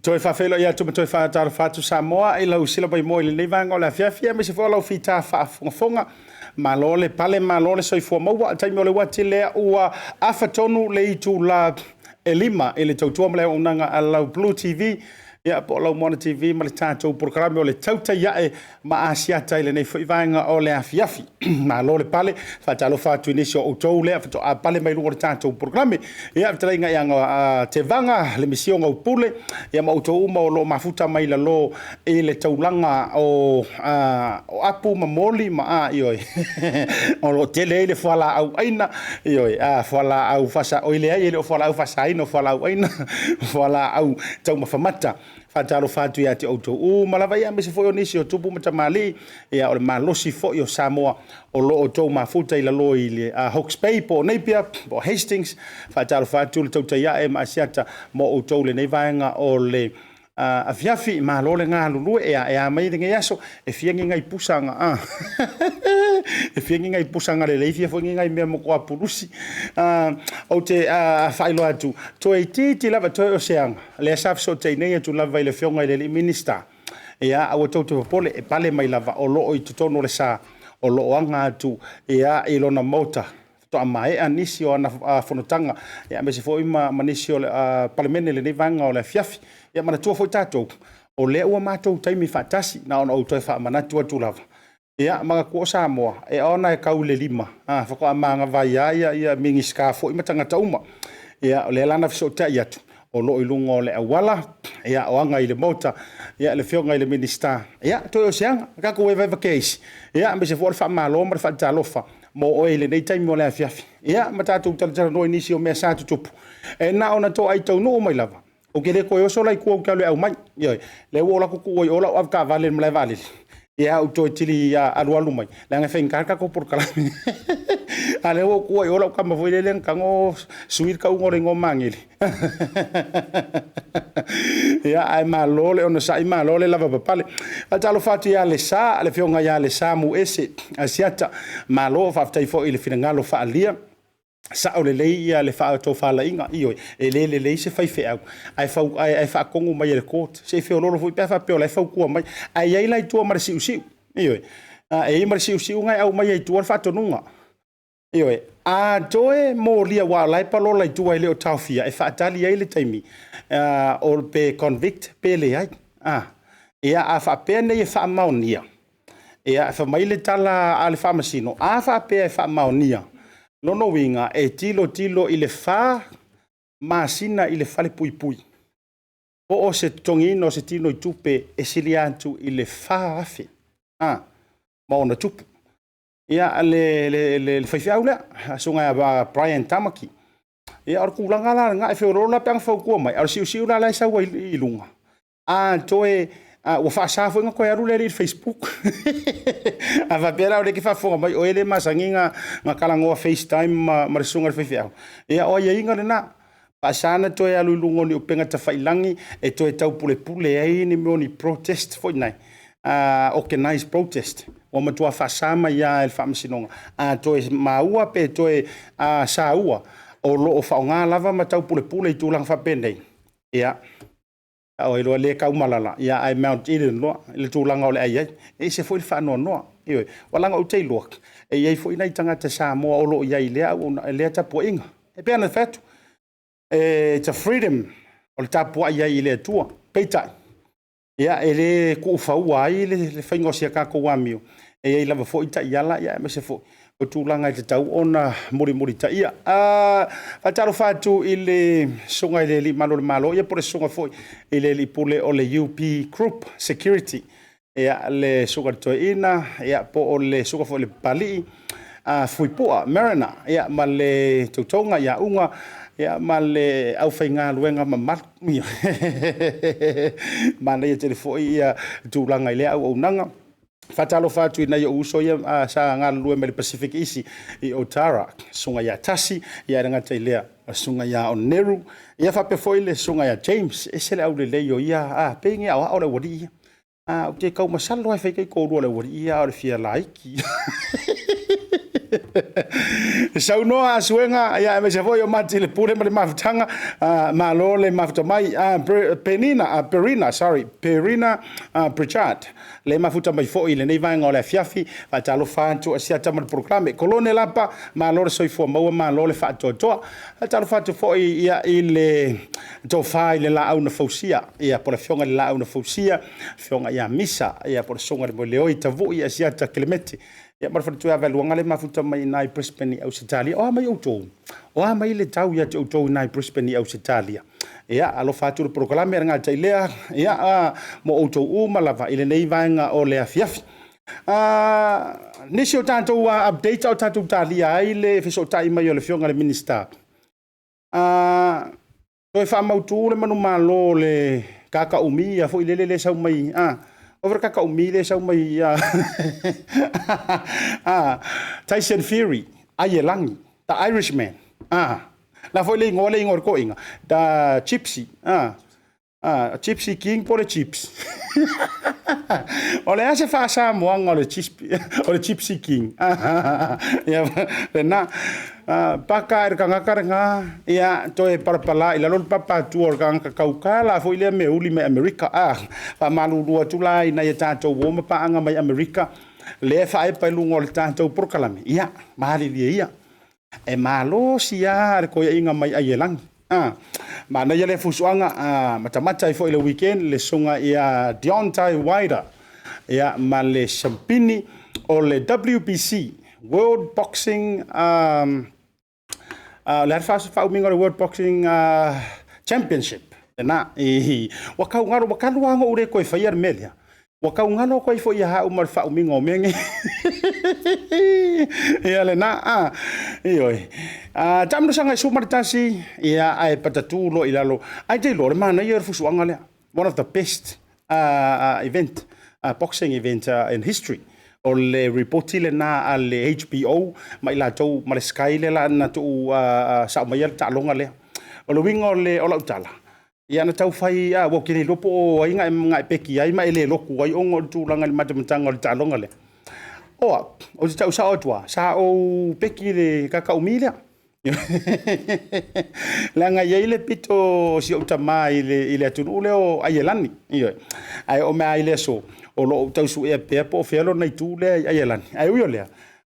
Toe faafeiloai atu ma toe faatalofa atu Samoa i lau sila maimoa i lenei vaega o le afiafi, aemaise foi o lau fita faafogafoga. Malo le pale, malo le soifua maua. O le taimi o le uati lea ua afa tonu le itula e 5 i le tautua ma le auaunaga a lau Blue TV, ia po o lau Moana TV ma le tatou polokalame o le Tautai Ae ma Asiata i lenei foi vaega o le afiafi. Malo le pale, faatalofa atu i nisi o outou lea faatoa pale mai luga o le tatou polokalame. Ia, fetalaiga ia Tevaga, le Misi o Gaupule, ia ma outou uma o lo o mafuta mai lalo i le taulaga o Apu ma Moli ma a, ioe, o lo o tele ai le fualaau aina, ioe, fualaau faasa, oi leai, e le o fualaau faasaina, o fualaau aina, o fualaau taumafa mata. Faatalofa atu ia te outou uma lava, ia aemaise foi o nisi o tupu ma tamalii, ia o le malosi foi o Samoa o lo o outou mafuta i lalo i le Hawke's Bay po o Napier po o Hastings. Faatalofa atu le tautai ae ma Asiata mo outou lenei vaega o le afiafi. Malo le galulue, e a, e a mai lenei aso, e fia ni nai pusa na a e fia ni nai pusa na lelei, fia foi ni nai mea mo toa pulusi. Ou te faailoa atu, toeitiiti lava toe o se aga, lea sa fesootai nei atu lava i le Afioga i le alii Minisita, ia aua tou te popole, e pale mai lava, o lo o i totonu o le sa, o lo o aga atu ia i lona maota, faatoa maea nisi o ana fonotaga, aemaise foi ma nisi o le Palemene i lenei vaega o le afiafi. Ia manatua foi tatou, o lea ua matou taimi faatasi, na ona ou toe faamanatu atu lava, ia manatua o Samoa, e ona e tau i le 5, faatoa manava ai lava Minisita foi ma tagata uma. Ia, o lea la na fesootai atu, o lo o i luga o le auala, ia, o aga i le maota, ia, le Afioga i le Minisita, ia, toe o se aga, tatou evaeva teisi, ia, aemaise foi o le faamalo ma le faatalofa mo oe i lenei taimi o le afiafi, ia, ma tatou talatalanoa i nisi o mea sa tutupu, e na ona toai taunuu mai lava, ou te le toe oso la i tua ou te alu e aumai, ioe, lea ua ou alu atu tuu ai i o lau avetaavale i le malae vaalele, ia ou toe tili alualu mai, leaga e faigata le tatou polokalame. A o lea ua ou tuua i o lau tama foi lele na tago sui le tauga o le igoa o Magele. Ia, ae malo le onosai, malo le lavapapale. Faatalofa atu ia Lesa, le afioga ia Lesa Muese Asiata, malo faafetai foi i le finagalo faaalia. Sao lelei ia le faatofalaiga, ioe, e le lelei se faifeau ae faatonu mai e le court, se i feoloolo foi pe a faapea o la e fautua mai. Ae i ai la i tua ma le siusiu, ioe, e i ai ma le siusiu na e aumai ai i tua le faatonuga. Ioe, a toe molia aua o la e palola i tua e le o taofia, e faatali ai le taimi o pe convict pe leai. Ia a faapea nei e faamaonia, ia fai mai le tala a le faamasino, a faapea e faamaonia, lona uiga e tilotilo i le 4 masina i le falepuipui, po o se totogiina o se tinoitupe e silia atu i le 4,000 ma ona tupu. Ia le faifeau lea, le susuga ia Brian Tamaki. Ia o le tulaga la lena, e feoloolo la pe ana fautua mai, a o le siusiu la la e sau ai i luga, a toe ua faasa foi ona toe alu le alii i le Facebook. A faapea la o lea e te faafofoga mai o oe le masani na talanoa FaceTime ma le susuga i le faifeau, ia o aiaiga lena. Faasa ona toe alu i luga o ni upega tafailagi e toe taupulepule ai ni mea o ni protest foi nei, organized protest. Ua matua faasa mai lava e le Faamasinoga, a toe maua pe toe saua o lo o faaaoga lava ma taupulepule i tulaga faapenei, ia, o ai loa lea e taumalala, ae Mount Eden loa i le tulaga o le a i ai. E ese foi le faanoanoa. Ioe, aua leaga ou te iloa, e i ai foi nai tagata Samoa o lo o i ai i lea auaunaga, lea tapuaiga. E pei ona fai atu, it's a freedom o le tapuai ai i le Atua. Peitai, ia e le tuufaua ai le faiga o si a tatou amio, e i ai lava foi taiala aemaise foi o tulaga e tatau ona mulimulitaia. Faatalofa atu i le susuga i le Alii Malu o le Malo, ia po o le susuga foi i le Alii Pule o le UP Group Security, ia le susuga i le Toeaina, ia po o le susuga foi i le Papalii Fuipua Mariner, ia ma le tautoga ia Uga, ia ma le aufaigaluega mamalu. Manaia tele foi ia tulaga i lea auaunaga. Faatalofa atu i nai ou uso ia sa galulue mai le Pacific Easy i Otara, susuga ia Tasi, ia e le gata i lea, o le susuga ia Oneru, ia faapea foi le susuga ia James, ese le aulelei o ia, pei ni aoao le aualii ia. Ou te tau masalo lava e fai taitoalua o le aualii ia a o le fia laiti. Saunoa Asuega, ia aemaise foi o Mati le Pule ma le Mafutaga, malo le mafuta mai. Penina, Perina, sorry, Perina Pritchard, le mafuta mai foi i lenei vaega o le afiafi, faatalofa atu Asiata ma le polokalame. Kolone Lapa, malo le soifua maua, malo le faatoatoa. Faatalofa atu foi ia, i le tofa i le laau na fausia, ia, po o le afioga i le laau na fausia, afioga ia Misa, ia, po o le susuga i le Moeleoi Tavui Asiata Kelemete. Ia, ma le faletua ia Vaeluaga le mafuta mai i ina i Brisbane i Ausetalia. O a mai outou? O a mai le tau ia te outou i ina i Brisbane i Ausetalia? Ia, alofa atu le polokalame a le gatai lea, ia, mo outou uma lava i lenei vaega o le afiafi. Nisi o tatou update a o tatou talia ai le fesootai mai o le Afioga i le Minisita. Toe faamautu le manumalo o le kakaumi ia foi lele le sau mai, o le kakaumi le sau mai Tyson Fury, Aielagi, the Irishman. La foi le igoa le igoa o le toeaina, the Gypsy, Gypsy King po o le Gypsy. O le a se faasamoaga o le Gypsy, o le Gypsy King? Ia, lena. Paka e le tagata lena, ia, toe palapala i lalo le papatua o le tagata tautala foi lea meauli mai Amerika. Faamalulu atu la ina ia tatou o ma paaga mai Amerika, lea e faaepa i luga o le tatou polokalame, ia, malilie ia. E malosi lava le koiaiga mai Aielagi. Manaia lea fusuaga, matamata ai foi i le weekend le susuga ia Deontay Wilder, ia, ma le siampini o le WBC, World Boxing, o le a le faaumiga o le World Boxing Championship, lena. Ua tau galo, ua talu lava ona ou le toe faia le mea lea. Ua tau galo atu ai foi ia au ma le faaumiga o mea nei. Ia lena, ioe. Taamilosaga i 11, ia, ae patatu loa i lalo. Ae te iloa, o le manaia o le fusuaga lea. One of the best event, boxing event in history. O le ripoti lena a le HBO ma i latou ma le Sky lea la na tuu sao mai le taaloga lea. O le uiga o le o lau tala, ia na tau fai, ua ou te le iloa po o ai na e peki ai ma e le lotu ai ona o le tulaga i le matamataga o le taaloga lea. O au, ou te tau sao atu lava, sa ou peki i le kakaumi lea. Leaga e i ai le pito o si ou tama i le atunuu lea o Aielani. Ioe. Ae oo mai lava i le aso, o lo o ou tau suea pea po o fea lona itu lea i Aielani. Ae ui o lea,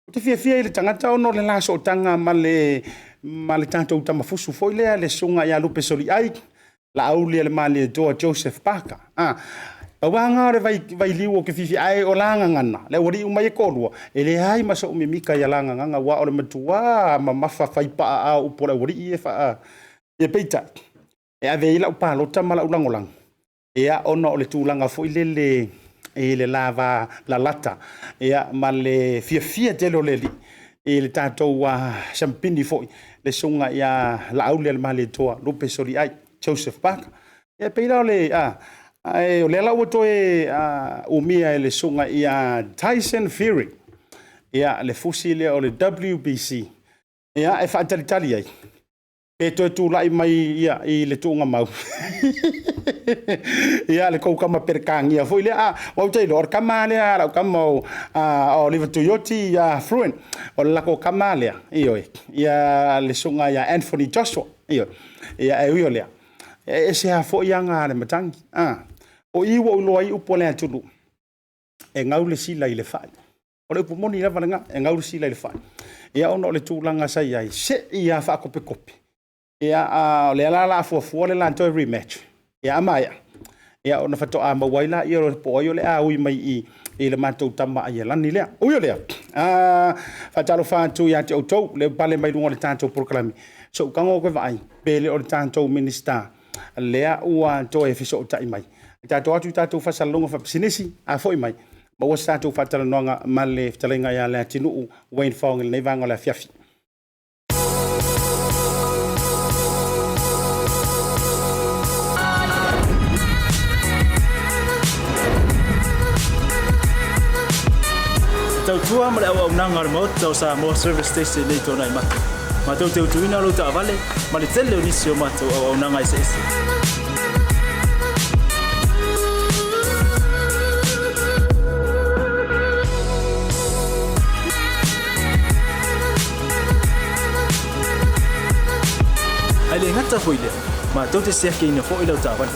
ou te fiafia i le tagata ona o le la sootaga ma le tatou tamafusu foi lea, le susuga ia Lupe Soliai, Laauli a le Malietoa Joseph Parker. Pau lava lena o le vailiu ou te fiafia, ae o la gagana, le aualii uma ia e toalua, e leai ma sou mimita i la gagana, aua o le matua mamafa faipaaao o upu a le aualii ia. Ia peitai, e ave ai lau palota ma lau lagolago, ia, ona o le tulaga foi lele i le lava lalata, ia, ma le fiafia tele o le alii i le tatou siampini foi, le susuga ia Laauli a le Malietoa Lupe Soliai Joseph Parker. Ia pei la o le ae o lea la ua toe umia e le susuga ia Tyson Fury, ia, le fusi lea o le WBC, ia, e faatalitali ai pe toe tulai mai ia i le tuugamau ia le tou tama Peretania foi lea. Ua ou te iloa o le tama lea, lau tama o Oliver Tuioti ia Fruin, o le latou tama lea, ioe, ia le susuga ia Anthony Joshua, ioe. Ia, e ui o lea, e ese lava foi aga a le matagi. O i ua ou iloa ai upu a le atunuu, e gau le sila i le fai. O le upu moni lava lena, e gau le sila i le fai. Ia, ona o le tulaga sa i ai, se i lava faakopekope. Ia, a o lea la la fuafua le la toe rematch. Ia, a maea, ia, ona faatoa maua ai la, ia, po o ai o le a ui mai i le matou tama Aielani lea. Ui o lea, faatalofa atu ia te outou, le pale mai luga o le tatou polokalame. So ou tago koe vaai, pe le o le tatou Minisita lea ua toe fesootai mai. Tatou atu i tatou faasalalauga faapisinisi, a foi mai, maua se tatou faatalanoaga ma le fetalaiga ia Leatinuu Wayne Fong i lenei vaega o le afiafi. E tautua ma le auaunaga a le Maota o Samoa Service Station nei tuanai mata. Matou te utuina lou taavale ma le tele o nisi o matou auaunaga eseese. Matou te siakiina foi lau taavale.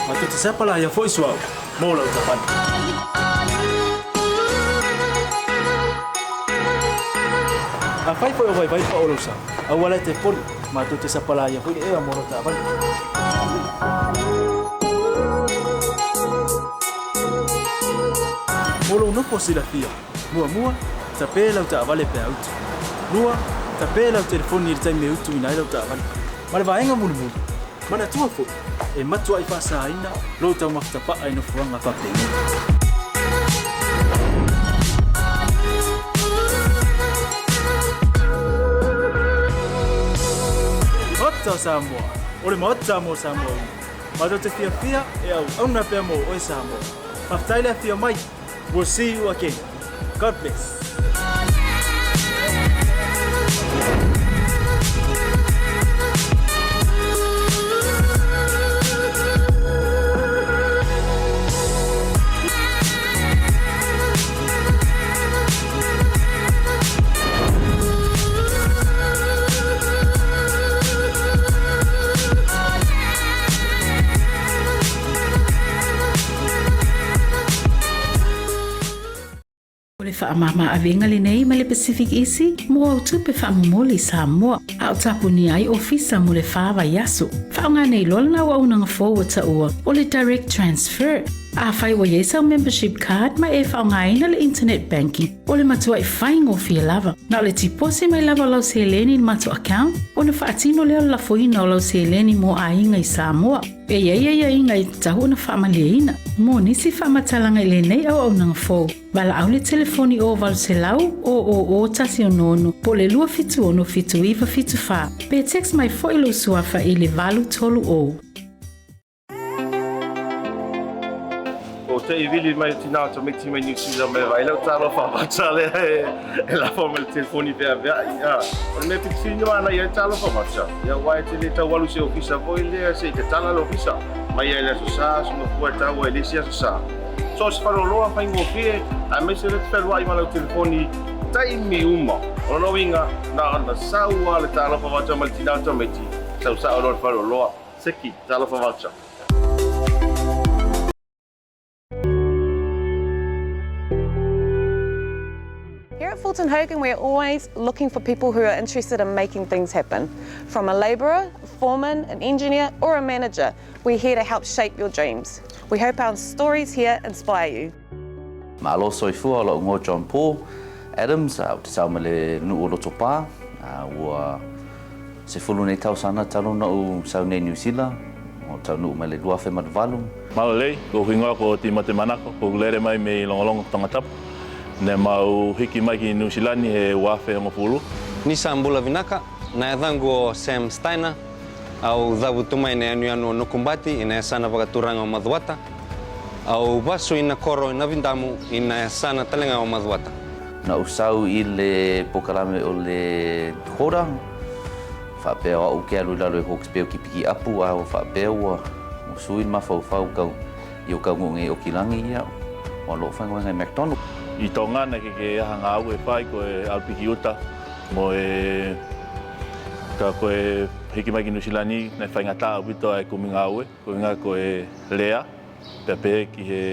Matou te sapalaia foi suauu mo lau taavale. Afai foi o vaivai pao lou sa, aua la e te poli, matou te sapalaia foi le ea mo lau taavale. Mo lou nofo silafia, muamua, tapē lau taavale pe a utu. Lua, tapē lau telefoni i le taimi e utuina ai lau taavale. Ma le vaega mulimuli, manatua foi, e matuai faasaina lou taumafa tapaa i nofoaga faapenei. Maota o Samoa, o le Maota mo Samoa uma. Matou te fiafia e auauna pea mo oe Samoa. Faafetai le afio mai. We'll see you again. God bless. O le faamama avega lenei mai le Pacific Easy mo au tupe faamomoli i Samoa, a o tapunia ai ofisa mo le fa vaiaso. Faaaoga nei loa lena auaunaga fou ua taua o le Direct Transfer. Afai ua i ai sau membership card ma e faaaogaina le internet banking, o le matuai faigofie lava. Na o le tiposi mai lava o lau seleni i le matou account ona faatino lea o le lafoina o lau seleni mo aiga i Samoa. E i ai aiaiga e tatau ona faamalieina. Mo nisi faamatalaga i lenei auaunaga fou, valaau le telefoni o 800 000 166 po o le 276 7974 pe text mai foi lou suafa i le 830. O te i vili mai o tina o tamaiti mai New Zealand mai vai lau talofa vata lea e, e lafo mai le telefoni veaveai. A, o le mea pitofini o ana ia e talofa vata. Ia ua e te le tau alu se ofisa foi lea se i tatala le ofisa. Mai ai le aso sa, aso mafua e tau ai le isi aso sa. So o se faleoloa faigofie, aemaise le te fealuai ma lau telefoni taimi uma. O lona uiga, na ona sau lava le talofa vata mai le tina o tamaiti, sau sao loa le faleoloa. Seki, talofa vata. Here at Fulton Hogan, we're always looking for people who are interested in making things happen. From a labourer, foreman, an engineer, or a manager, we're here to help shape your dreams. We hope our stories here inspire you. Malo soifua o lou igoa John Paul Adams, ou te sao mai le nuu o Lotopa, ua 10 nei tausaga talu ona ou sau nei Niu Sila, ua taunuu mai le 2008. Malo lelei, ko uku ko Timote Manako, ko lere mai me longolongo Tongatapu. Ne mau hiki mai ki Niu Silani he wafe o ngopulu. Nisa Mbula Vinaka, na e dhangu o Sam Steiner, au dhavu tuma ina anuanu o Nukumbati ina e sana vakaturanga o Macuata, au vasu ina koro ina vindamu ina e sana talenga o Macuata. Na ou sau i le polokalame o le quota, faapea o au ke alu i lalo e Hawke's Bay o kipiki apu a ua faapea ua sui le mafaufau kau i o kau ngū nei o Kilangi ia ua loo whaingoenga i McDonald. I Tonga nei ke ke aha ngā au e whai ko e Alpiki Uta mo e ka ko e hiki mai ki New Zealand nei whai ngā tā au pito ai kumi ngā au e ko ngā ko e Lea pea pe ki he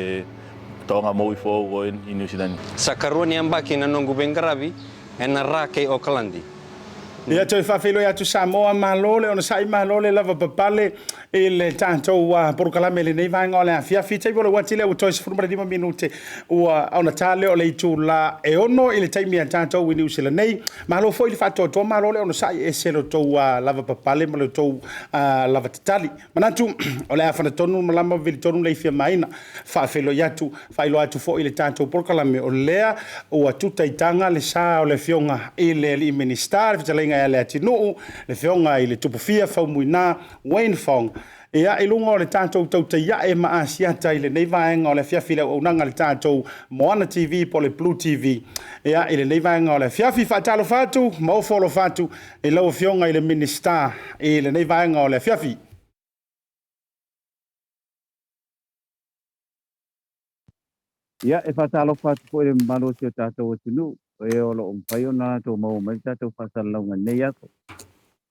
tonga mou i fōu ko i New Zealand. Sakarua ni ambaki na nongu bengravi e na ra kei Okalandi. Ia toe faafeiloai atu Samoa, malo le onosai, malo le lavapapale i le tatou polokalame i lenei vaega o le afiafi. Taimi o le uati lea ua toe 15 minute ua ona ta lea o le itula e 6 i le taimi a tatou i Niu Sila nei. Malo foi le faatoatoa, malo le onosai, e ese lo tou lavapapale ma lo tou lava tatali. Manatu o le a fanatonu malama vilitonu le ifia maina. Faafeiloai atu, faailoa atu foi i le tatou polokalame o lea ua tuta i taga le sa o le Afioga i le Alii Minisita, le fetalaiga ia Leatinuu, le Afioga i le Tupufia Faumuina Wayne Fong. Ia, i luga o le tatou tautaiae ma Asiata i lenei vaega o le afiafi le auaunaga le tatou Moana TV po o le Blue TV. Ia, i lenei vaega o le afiafi, faatalofa atu ma ofo alofa atu i lau Afioga i le Minisita i lenei vaega o le afiafi. Ia, e faatalofa atu foi i le mamalu o si o tatou atunuu, o e o lo o mafai ona latou maua mai le tatou faasalalauga i lenei aso.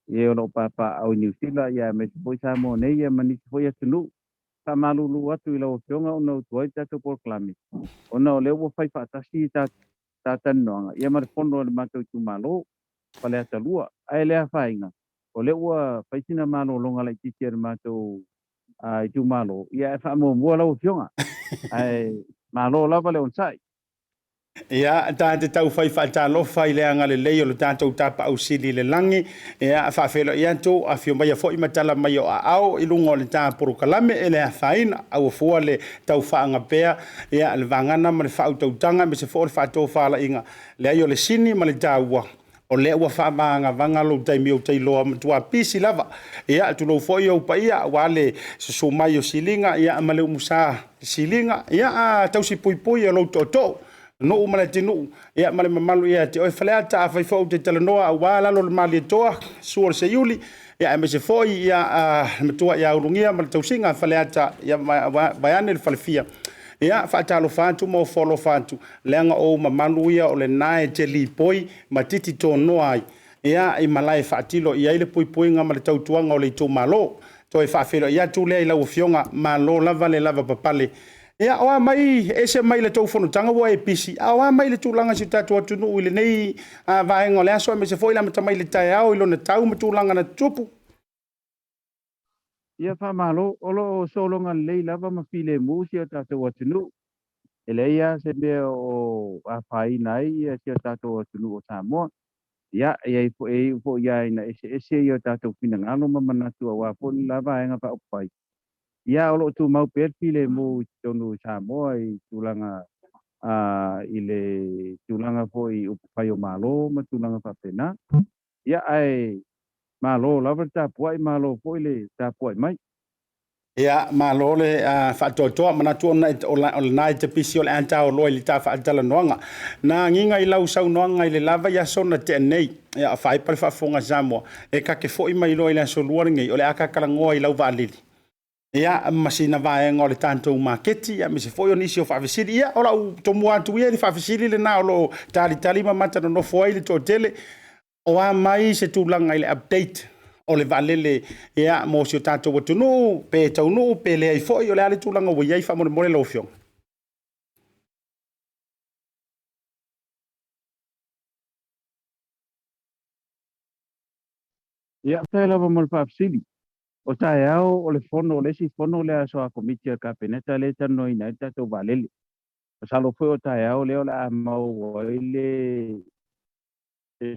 I e o lo o papaaao i Niu Sila, ia aemaise foi Samoa nei, ia ma nisi foi atunuu. E faamalulu atu i lau Afioga ona ua tuai le tatou polokalame, ona o lea ua fai faatasi ta talanoaga ia ma le fono a le matou itumalo, Faleata 2. Ae le afaina, o lea ua fai sina malologa laitiiti a le matou itumalo, ia ae faamuamua lau Afioga. Ae malo lava le onosai. Ia, ta te taufai faatalofa i le agalelei o le tatou Tapaau Sili i le lagi. Ia, faafeiloai atu, afio maia foi ma tala mai o aao i luga o le ta polokalame e le afaina. Aua fua le tau faagapea, ia, le vagana ma le faautautaga aemaise foi o le faatofalaiga leai o le sini ma le taua. O lea ua faavagavaga lou taimi ou te iloa matua pisi lava. Ia, tulou foi ou paia aua le susu mai o Siliga, ia, ma le umusa Siliga, ia, a tausi puipui e lou tootoo, nuu ma le atunuu, ia, ma le mamalu ia te oe Faleata. Afai foi ou te talanoa aua lalo o le Malietoa, susu o le Seiuli, ia, aemaise foi ia le matua ia Ulugia ma le tausiga a Faleata, ia, vaeane le falefia. Ia, faatalofa atu ma ofo alofa atu, leaga o ou mamalu ia o lena e te lipoi ma titi tonoa ai, ia, i malae faatilo i ai le puipuiga ma le tautuaga o le itumalo. Toe faafeiloai atu lea i lau Afioga, malo lava le lavapapale. Ia, o a mai ese mai le tou fonotaga ua e pisi, a o a mai le tulaga i si o tatou atunuu i lenei vaega o le aso, aemaise foi le amata mai i le taeao i lona tau ma tulaga na tutupu? Ia faamalo, o lo o sologa lelei lava ma filemu si o tatou atunuu. E leai lava se mea o afaina ai si o tatou atunuu o Samoa. Ia, e i ai foi, e iu foi lava ina eseese o tatou finagalo ma manatu aua foi le la Vaega Faaupufai. Ia, o lo o tumau pea le filemu i totonu o Samoa i tulaga i le tulaga foi i upufai o Malo ma tulaga faapena. Ia, ae malo lava le tapuai, malo foi le tapuai mai. Ia, malo le faatoatoa, manatu ona o lena e te pisi o le a taoloa i le ta faatalanoaga. Na agiga i lau saunoaga i le la vaiaso na tea nei, ia, faaipa le faafofoga a Samoa, e kake foi mai loa i le aso Lua lenei, o le a kakalanoa i lau vaalele. Ia, ma sina vaega o le tatou maketi, aemaise foi o nisi o faafesili. Ia, o lau tomua atu ia i le faafesili lena o lo o talitali ma mata nonofo ai le toatele. O a mai se tulaga i le update o le vaalele, ia, mo si o tatou atunuu, pe taunuu pe leai foi, o le a le tulaga ua i ai faamolemole lau Afioga? Ia, faafetai lava mo le faafesili. O taeao o le fono, o le isi fono lea aso a Komiti a le Kapeneta lea e talanoaina ai le tatou vaalele. Masalo foi o taeao lea o le a maua ai le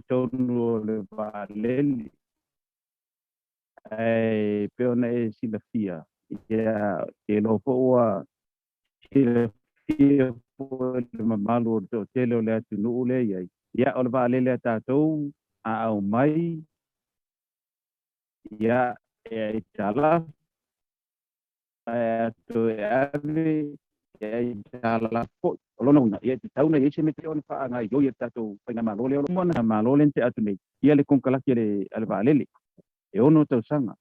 tonu o le vaalele. Ae pei ona e silafia, ia, ke iloa foi ua silafia foi le mamalu o le toatele o le atunuu lea e i ai. Ia, o le vaalele a tatou a aumai, ia, e aitalafu, ae a toe ave, e aitalafu foi. O lona uiga, ia e tatau ona i ai se mea ona faagaoioi e le tatou faigamalo lea o lo o Malo lea na tea atu nei, ia le konekarate a le vaalele, e 6 tausaga.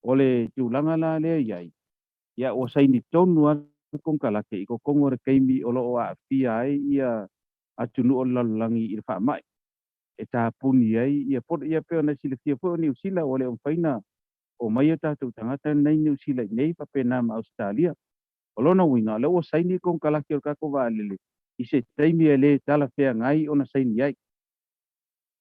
O le tulaga la lea e i ai, ia ua saini tonu lava le konekarate i totonu o le taimi o lo o aafia ai ia atunuu o le lalolagi i le faamai e tapuni ai ia ia pei ona silafia foi o Niu Sila ua le o mafai ona omai o tatou tagata nei Niu Sila i nei faapena ma Ausetalia. O lona uiga, o lea ua saini le konekarate o le tatou vaalele i se taimi e le talafeagai ona saini ai.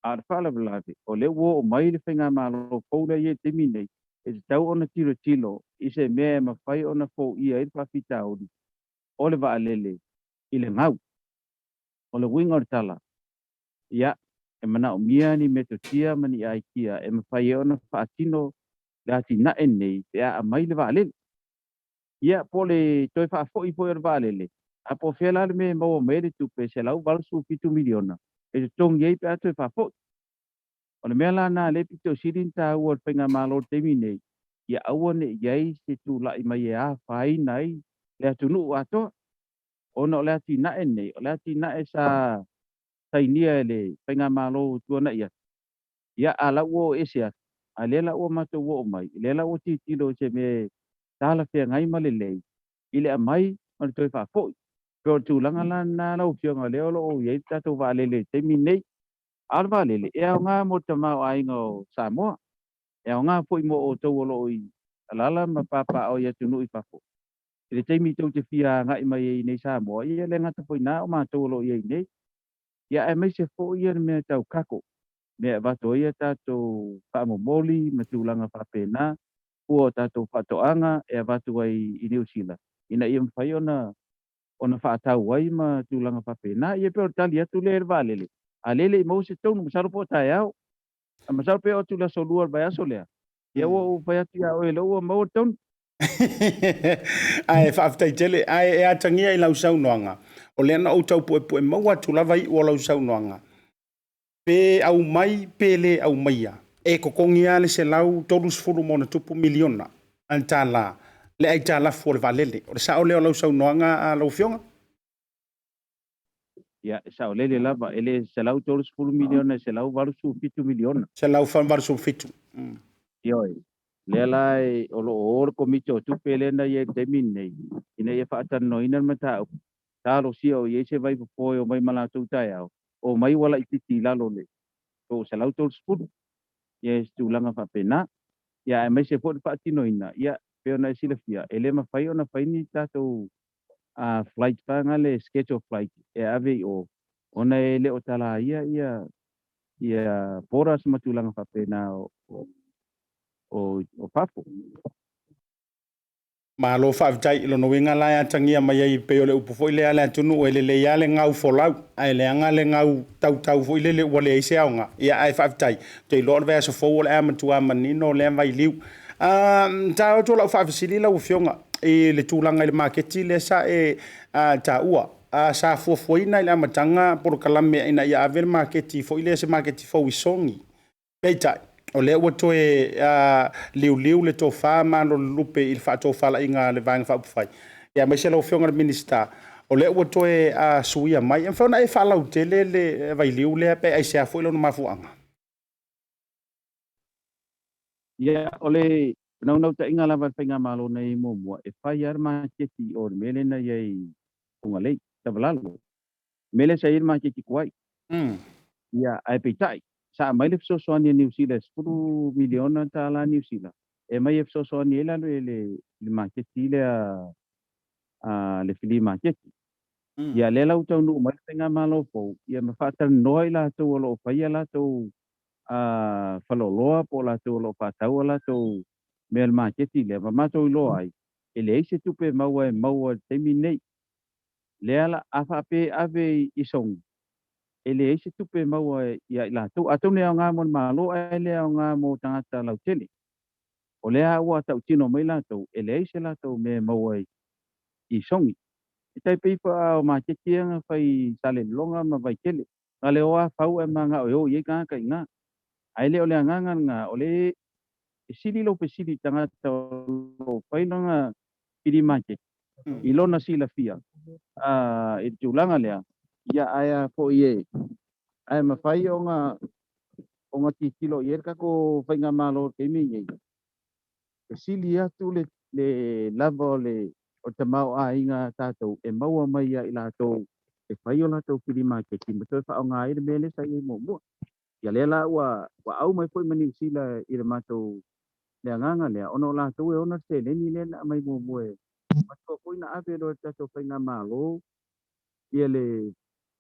A o le faalavelave, o lea ua oo mai le faigamalo fou lea e i ai i le taimi nei, e tatau ona tilotilo i se mea e mafai ona foia ai le faafitauli o le vaalele i le gau. O le uiga o le tala, ia, e manaomia ni metotia ma ni aikia e mafai ai ona faatino le atinae lenei pe a aumai le vaalele. Ia, po o le toe faafoi foi o le vaalele, a po o fea la le mea e maua mai ai le tupe $187 miliona e totogi ai pe a toe faafoi. O le mea la lena lea e pito sili ona taua i le faigamalo i le taimi nei, ia aua ne i i ai se tulai mai e afaina ai le atunuu atoa, ona o le atinae lenei, o le atinae sa sainia e le faigamalo tuanai atu, ia a la ua oo ese atu, a lea la ua matou oo mai, lea la ua tilotilo i se mea e talafeagai ma lelei i le aumai ma le toe faafoi. Pei o le tulaga la lena lau Afioga lea o lo o i ai le tatou vaalele i le taimi lenei. A o le vaalele, e aoga mo le tamaoaiga o Samoa, e aoga foi mo outou o lo o i alaala ma papaaao i atunuu i fafo. I le taimi tou te fia agai mai ai i Samoa, ia e le gata foi i ina o matou o lo o i ai nei, ia aemaise foi le mea tau cargo, mea e avatu ai a tatou faamomoli ma tulaga faapena, fua o tatou faatoaga e avatu ai i Niu Sila, ina ia mafai ona faatau ai ma tulaga faapena. Ia pei o le tali atu lea i le vaalele, a lea e le i maua se tonu, masalo po o taeao, ae masalo pe oo atu i le aso Lua o le vaiaso lea, ia ua ou fai atu ia oe o lea ua maua le tonu. Ae faafetai tele. Ae e atagia i lau saunoaga, o lea na ou tau puepue maua atu lava iu o lau saunoaga, pe aumai pe le aumaia, e totogi lava le $130+ miliona tala le aitalafu o le vaalele. O le sao lea o lau saunoaga lau Afioga? Ia, e saolele lava, e le $130 miliona, e $187 miliona. 187. Ioe. Lea la o lo o o le Komiti o Tupe lea na i ai i le taimi lenei, ina ia faatalanoaina le mataupu, talosia o i ai se vaipopo e omai ma latou taeao, omai ua laitiiti i lalo o le 130. Ia, se tulaga faapena. Ia, aemaise foi le faatinoina, ia, pei ona e silafia, e le mafai ona fai ni tatou flight faga le schedule flight e ave i o, ona e le o talaia ia borders ma tulaga faapena o fafo. Malo faafetai. I lona uiga la e atagia mai ai pei o le upu foi lea a le atunuu, e lelei lava le gau folau, ae leaga le gau tautau foi lele ua leai se aoga. Ia ae faafetai, ou te iloa o le vaiaso fou o le a matua manino lea vailiu. Ta o atu o lau faafesili lau Afioga i le tulaga i le maketi lea sa e taua. Sa fuafuaina i le amataga polokalame ina ia ave le maketi foi lea, se maketi fou i Sogi. Peitai, o lea ua toe liuliu le tofa ma lolupe i le faatofalaiga a le Vaega Faaupufai, aemaise lau Afioga i le Minisita, o lea ua toe suia mai. E mafai ona e faalautele le vailiu lea pe aisea foi lona mafuaaga? Ia, o le naunautaiga lava a le faigamalo nei muamua, e fai lava le maketi o le mea lea na i ai i Fugalei, Savalalo. Mea lea sa i ai le maketi tuai. Ia, ae peitai, sa aumai le fesoasoani a Niu Sila e $10 miliona tala Niu Sila, e aumai e fesoasoani ai lalo i le maketi lea, le flea maketi. Ia, lea la ua taunuu mai le faigamalo fou, ia ma faatalanoa i latou o lo o faia latou faleoloa po o latou o lo o faatau latou mea i le maketi lea, ma matou iloa ai, e leai se tupe maua e maua i le taimi lenei. Lea la, a faapea e ave i Sogi, e leai se tupe maua ia i latou. Atonu e aoga mo le Malo ae le aoga mo tagata lautele. O lea ua tautino mai latou, e leai se latou mea e maua i Sogi. E tai pei o maketi ia na fai Salelologa ma Vaitele. Na le o a fau e manga o e o i ai tagata i ina. Ae le o le agaga lena, o le e sili lou fesili i tagata o lo o fai lona flea market i lona silafia i le tulaga lea, ia ae a foi e ae mafai ona tilotilo i ai le tatou faigamalo i le taimi lenei, e sili atu le lava o le tamaoaiga a tatou e maua mai ia i latou e fai o latou flea market ma toe faaaoga ai le mea lea sa i ai muamua. Ia lea la ua au mai foi ma Niu Sila i le matou le agaga lea, ona o latou e ona le seleni lea na aumai muamua e matua foi na ave loa e le tatou faigamalo ia le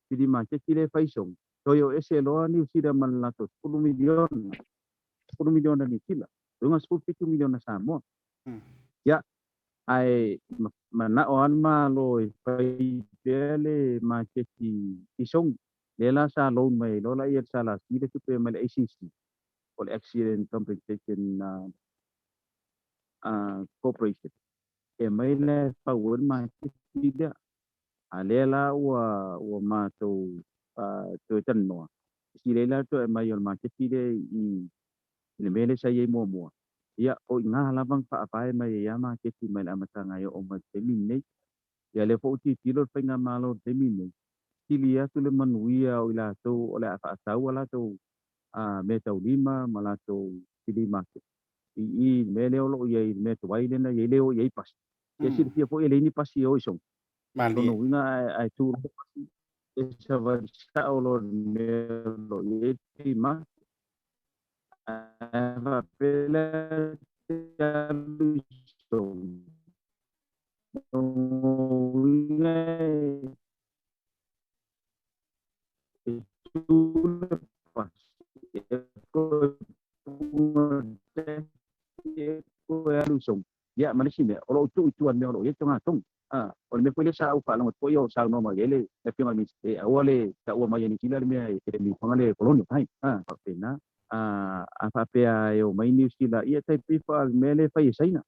flea market lea e fai i Sogi, toe o ese loa Niu Sila ma le latou $10 miliona, $10 miliona Niu Sila, luga $17 miliona Samoa. Ia, ae manao lava le Malo e fai pea le maketi i Sogi. Lea la sa loan mai loa la ia le SLC le tupe mai le ACC, o le Accident Compensation Corporation, e mai le fau ai le maketi lea. A lea la ua matou toe talanoa, e sili ai la toe aumai o le maketi lea i le mea lea sa i ai muamua. Ia, o i ina lava na faavae mai ai lava maketi mai le amataga e oo mai i le taimi lenei. Ia lea foi ua tilotilo le faigamalo i le taimi lenei, sili atu le manuia o i latou o le a faatau a latou meataulima ma latou flea market i le mea lea o lo o i ai, le mea tuai lea na i ai, le o i ai pasi. Ia silafia foi e leai ni pasi e o i Sogi. Malie. Lona uiga ae tu loa pasi e savali sao loa i le mea o lo o i ai le flea market. Ae faapea la e te alu i Sogi, lona uiga e tu le pasi e toe puga le taxi e toe alu i Sogi. Ia, ma le isi mea, o lo o tuu i tua i le mea o lo o i ai togatogo. A, o le mea foi lea sa ou faalogo atu foi o saunoa mai ai le Afioga i le Minisita, e aua le taua mai e Niu Sila le mea e le niufaga le colonial time. A, faapena. A, a faapea e omai Niu Sila, ia tai pei fa le mea lea e fai e Saina.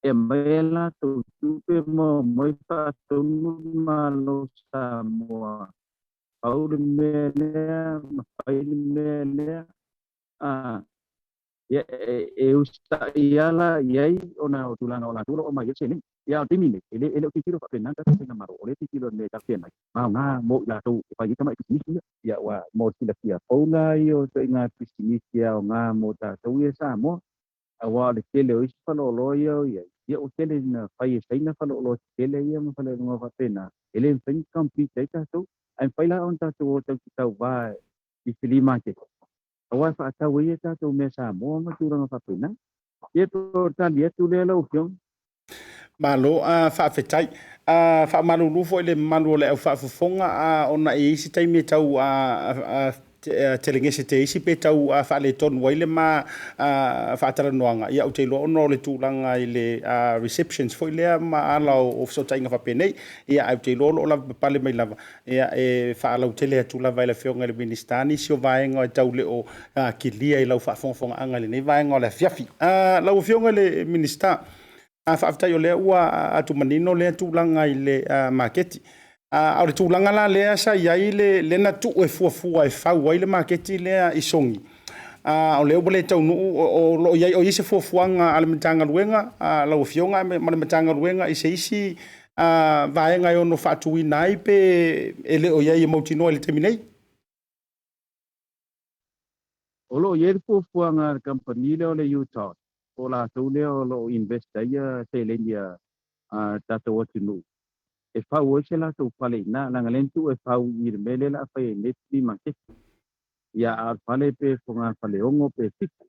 E aumai a latou tupe ma omai faatonu le Malo o Samoa. Pau le mea lea ma fai le mea lea. A, Ia, e usitai ala i ai ona o tulaga o latou o lo o aumai ai le seleni. Ia, a o le taimi lenei, e le, e le o tilotilo faapena le tatou faigamalo, o lea e tilotilo i le mea e talafeagai mai, ma aoga mo i latou e fai ai tamai pisinisi ia. Ia, ua mo le silafia fou la ia o ituaiga pisinisi e aoga mo tatou ia i Samoa, aua o le tele o isi faleoloa ia o i ai, ia ua tele ina fai e Saina faleoloa tetele ia ma faleoloa faapena, e le mafai ona compete ai tatou. Ae mafai la ona tatou o tatou te tauva i flea market Aua e faatau ai a tatou mea Samoa ma tulaga faapena. Ia po o le tali atu lea lau Afioga. Malo a faafetai. A faamalulu foi i le mamalu o le au faafofoga a ona e i ai se taimi e tau telegese te isi pe tau faaletonu ai le ma faatalanoaga, ia ou te iloa ona o le tulaga i le receptions foi lea ma ala o fesootaiga faapenei. Ia ae ou te iloa o lo o lavapapale mai lava Ia, e faalautele atu lava e le Afioga i le Minisita nisi o vaega e tau le o kilia i lau faafogafogaaga i lenei vaega o le afiafi. Lau Afioga i le Minisita, faafetai o lea ua atu manino lea tulaga i le maketi. A o le tulaga la lea sa i ai lea na tuu e fuafua e fau ai le maketi lea i Sogi, o lea ua le taunuu, o lo o i ai, o i ai se fuafuaga a le Matagaluega, lau Afioga ma le Matagaluega i se isi vaega e ono faatuina ai pe e le o i ai e mautinoa i le taimi nei? O lo o i ai le fuafuaga a le kamupani lea o le UTOD, po o latou lea o lo o invest ai seleni a le tatou atunuu e fau ai se latou fale i ina, leaga lea na tuu e fau i le mea lea o le a fai ai nei le flea market. Ia, a o le fale pe fogafaleono pe fitu.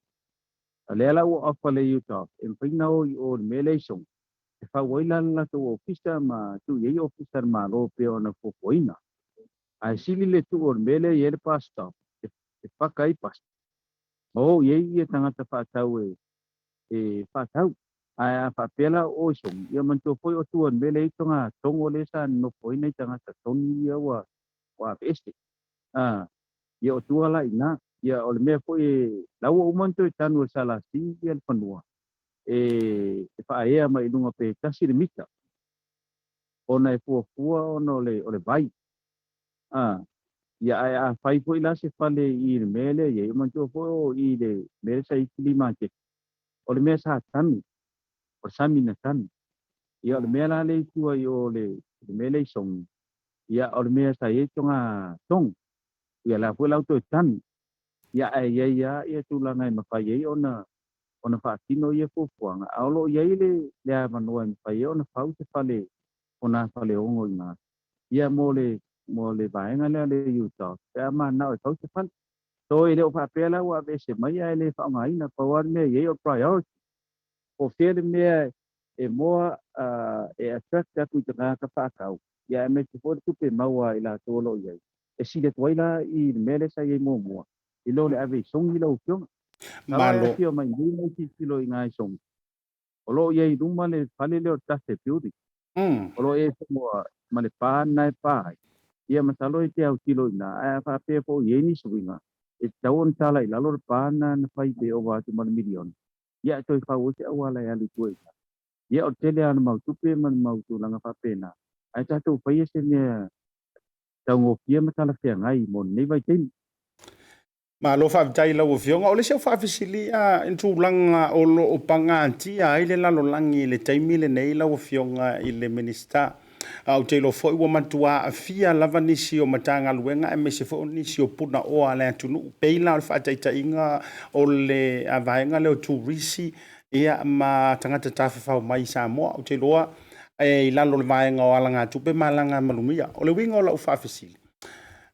A lea la ua offer le UTOD e mafai ona o i o i le mea lea i Sogi e fau ai la le latou ofisa ma tuu i ai ofisa a le Malo pei ona fuafuaina. Ae sili le tuu o le mea lea e i ai le bus stop e paka ai pasi ma o i ai ia tagata faatau e faatau. Ae a faapea la o i Sogi, ia manatua foi o tua i le mea lea e i ai togatogo lea sa nonofo ai nai tagata toni ia ua aveese. Ia o tua la i ina. Ia o le mea foi la ua uma ona toe tanu e le SLC ia le fanua e faaea mai i luga pe tasi le mita ona e fuafua ona o le o le vai. Ia ae a fai foi la se fale i le mea lea e i ai, manatua foi o i le mea lea sa i ai flea market, o le mea sa tanu, o le sami na tanu. Ia o le mea la lea i tua i o le mea lea i Sogi, ia o le mea sa i ai togatogo. Ia la foi la ua toe tanu. Ia ae i ai lava ia tulaga e mafai ai ona ona faatino ia fuafuaga, a o lo o i ai le le avanoa e mafai ai ona fau se fale o nā faleogo i ina, ia mo le mo le vaega lea a le UTOS pe a mananao e fau se fale. So e le o faapea la ua aveese mai ae le faaaogaina, pau lava le mea e i ai o le priority. Po o fea le mea e more e attract atu i tagata faatau, ia aemaise foi le tupe maua a i latou o lo o i ai. E sili atu ai la i le mea lea sa i ai muamua, i lo le ave i Sogi lau Afioga. Masalo e Malo. afio mai nei ma e tilotilo i ina i Sogi. O lo o i ai i luma le fale lea o le Tate Building. O lo o i ai foi ma le pa lena e pa ai. Ia masalo e te autilo i ina, ae a faapea foi o i ai ni suiga, e tatau ona tala i lalo le pa lena na fai pe ova atu ma le miliona, ia e toe fau ai se auala e alu i tua i ina. Ia o le tele lava o le mau tupe ma le mau tulaga faapena, ae tatou faia se mea taugofie ma talafeagai mo lenei vaitaimi. Malo faafetai i lau Afioga. O le isi au faafesili i le tulaga o lo o pagatia ai le lalolagi i le taimi lenei lau Afioga i le Minisita. A ou te iloa foi ua matua aafia lava nisi o Matagaluega aemaise foi o nisi o punaoa a le atunuu, pei la o le faataitaiga o le vaega lea o turisi ia ma tagata tafafao mai i Samoa. Ou te iloa e i lalo o le vaega o alagatupe ma alagamalumia. O le uiga o lau faafesili,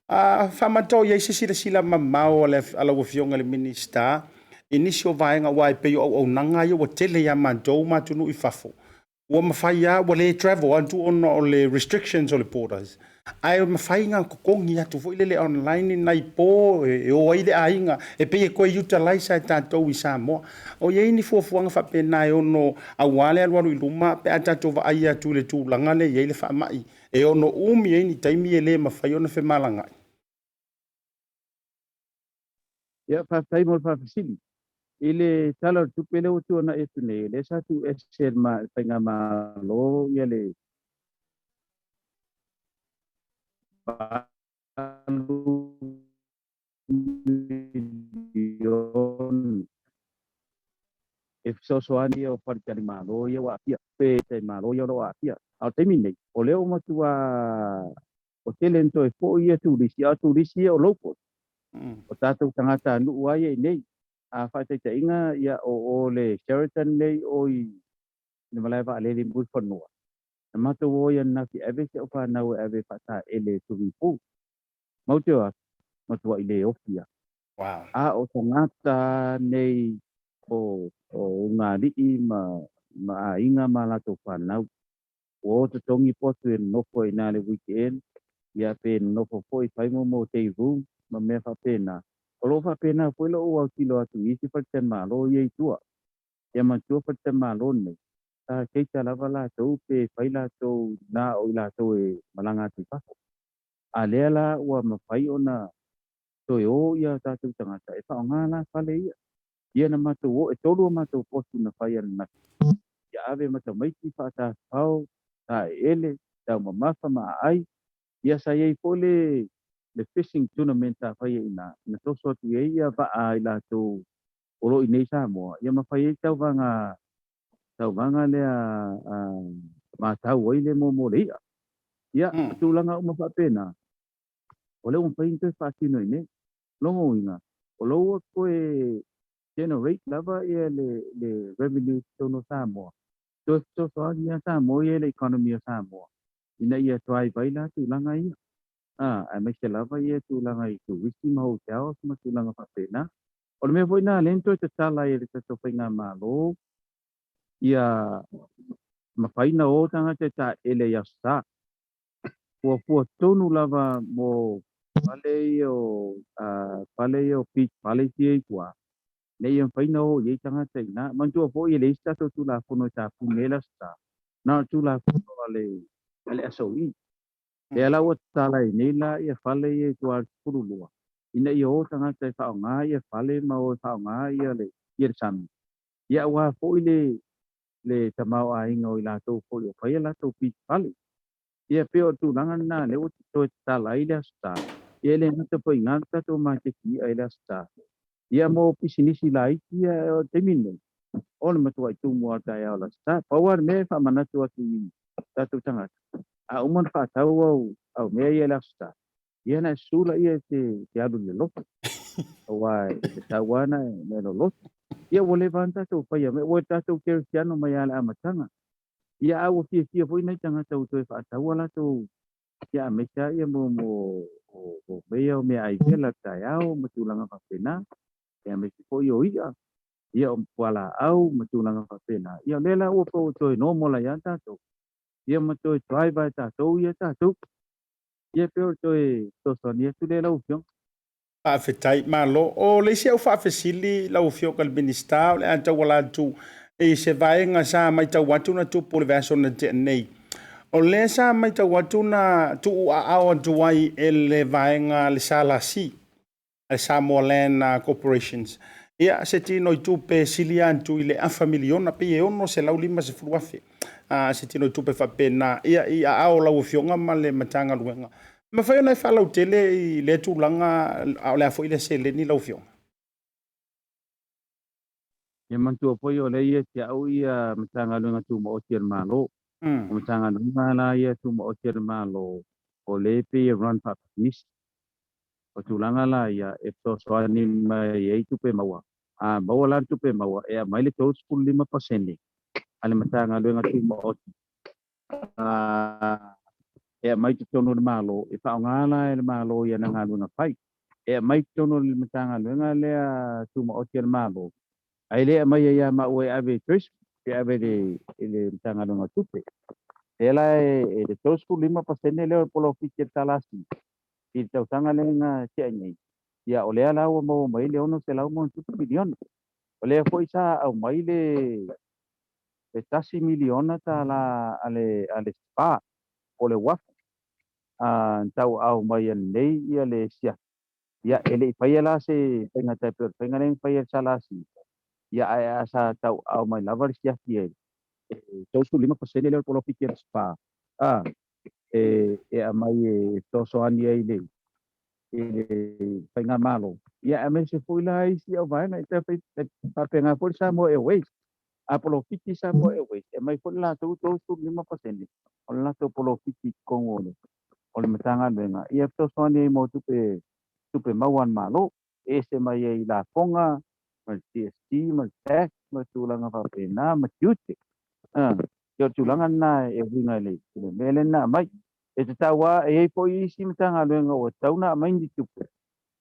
a faamatau i ai se silasila mamao a lau Afioga i le Minisita i nisi o vaega aua e pei o auaunaga ia ua tele ia matou ma atunuu i fafo, ua mafai lava, ua le travel atu ona o le restrictions o le borders, ae mafai ona totogi atu foi lele online nai po e o ai le aiga, e pei e toe utilize e tatou i Samoa. O i ai ni fuafuaga faapena e ono aua le alualu i luma pe a tatou vaai atu i le tulaga lea e i ai le faamai, e ono umi ai ni taimi e le mafai ona femalagaai? Ia, faafetai mo le faafesili. I le Tala o le Tupe lea ua tuanai atu nei, lea sa tuuese e le Faigamalo ia le $8 miliona e fesoasoani o faletalimalo ia ua aafia, pe talimalo ia o lo o aafia. A o le taimi lenei, o lea ua matua o tele ina toe foi ia turisi, a o turisi ia o locals, o tatou tagatanuu lava ia i inei. A faataitaiga, ia o o le Sheraton nei o i le malae vaalele i Mulifanua, na matou o ai ananafi e ave si au fanau e ave e faataele i swimming pool. Matou te o atu, matuai le ofi lava. Wow. A o tagata nei o ulugalii ma aiga ma latou fanau, ua o totogi potu e nonofo ai i ina i le weekend, ia pe nonofo foi fai mo mo day room ma mea faapena. O lo o faapena foi lou autilo atu i isi faletalimalo ia i tua. Ia manatua faletalimalo nei, sa keita lava latou pe fai latou na o i latou e malaga atu i fafo. A lea la ua mafai ona toe o ia tatou tagata e faaaoga la fale ia. Ia na matou o, e tolu a matou potu na fai ananafi. Ia ave ma tamaiti faatafafao, taeele, taumamafa ma aai. Ia sa i ai foi le le fishing tournament sa fai ai i ina, na toso atu i ai ia vaa i latou o lo o i inei i Samoa, ia ma fai ai tauvaga tauvaga lea a matau ai le mo le i'a. Ia, o tulaga uma faapena, o lea ua mafai ona toe faatino i inei. Lona uiga, o la ua toe generate lava ia le revenue i totonu o Samoa, toe fesoasoani lava Samoa ia i le economy o Samoa ina ia thrive ai la tulaga ia, aemaise lava ia tulaga i turisi ma hotels ma tulaga faapena. O le mea foi lena lea na toe tatala ai e le tatou faigamalo ia mafai ona o tagata e taele i Aso Sa. Fuafua tonu lava mo fale ia o fale ia o beach fale ia i tua, ina ia mafai ona o i ai tagata i ina. Manatua foi e leai se tatou Tulafono e tapuni ai le Aso Sa, na o le Tulafono a le SOE. Lea la ua tatala ai nei la ia fale ia i tua i le 12, ina ia o tagata e faaaoga ia fale ma o e faaaoga ia le ia le sami. Ia aua foi le le tamaoaiga o i latou foi o fai a latou beach fale. Ia pei o le tulaga lena lea ua toe tatala ai le Aso Sa. Ia e le gata foi i ina le tatou maketi i'a i le Aso Sa. Ia mo pisinisi laiti ia o le taimi lenei, o le matuai tumu lava o le taeao i le Aso Sa. Pau lava le mea e faamanatu atu i tatou tagata, a uma ona faatau au mea ia i le Aso Sa, ia ona e susu laia e te alu i le lotu, aua e tatau lava ona e lolotu. Ia ua leva lava ona tatou faia mea, ua tatou kerisiano mai lava i le amataga. Ia a ua fiafia foi nai tagata ua toe faatau a latou ia aemaise lava ia mo mo o mea ia o meaai vela taeao ma tulaga faapena, ia aemaise foi o i'a, ia o fualaau ma tulaga faapena. Ia o lea la ua pau toe normal ai lava tatou, ia ma toe drive lava e tatou ia tatou. Ia pei o le toe fesoasoani atu lea lau Afioga. Faafetai, malo. O le isi au faafesili lau Afioga i le Minisita, o le a tauala atu i se vaega sa matau atu na tupu i le vaiaso na tea nei. O lea sa matau atu na tuuaao atu ai e le vaega a le SLC, a le Samoa Land Corporations, ia se tino i tupe e silia atu i le afa miliona, pei e $650,000 se tino i tupe faapena, ia i aao o lau Afioga ma le Matagaluega. E mafai ona e faalautele i lea tulaga, a o le a foi lea seleni lau Afioga? Ia manatua foi o lea ia te au ia Matagaluega Tumaoti a le Malo. O Matagaluega la ia Tumaoti a le Malo, o lea e pei e run faapisinisi. O tulaga la ia e fesoasoani mai ai tupe maua. A maua la le tupe maua, e aumai le 35% a le Matagaluega Tumaoti. E aumai totonu o le Malo, e faaaoga la e le Malo i ana galuega fai. E aumai totonu o le Matagaluega lea Tumaoti a le Malo, ae le aumaia ia maua e ave i Treasury, pe ave i le Matagaluega o Tupe. Lea la e le 35% lea o le polofiti a le SLC i le tausaga lea na tea nei, ia o lea la ua maua mai ai le $607 miliona. O lea foi sa aumai le $1 miliona a le SPA po o le uafu na tauaao mai nei le siaki. Ia, e le i faia la se faiga tai pei o le faiga lea na faia e le SLC, ia ae sa tauaao mai lava le siaki e 35% lea o le polofiti a le SPA e aumai e fesoasoani ai i le faigamalo, ia aemaise foi la isi au vaega e faapena foi le Samoa Airways. A polofiti Samoa Airways, e aumai foi le latou 35% o le latou polofiti i totonu o le Matagaluega, ia fesoasoani ai mo tupe maua a le Malo, e ese mai ai lafoga ma le GST ma le tax ma tulaga faapena ma tiute. Ia o le tulaga lena e uiga i le mea lea na aumai. E tatau lava, e i ai foi isi Matagaluega ua tatau ona aumai ni tupe,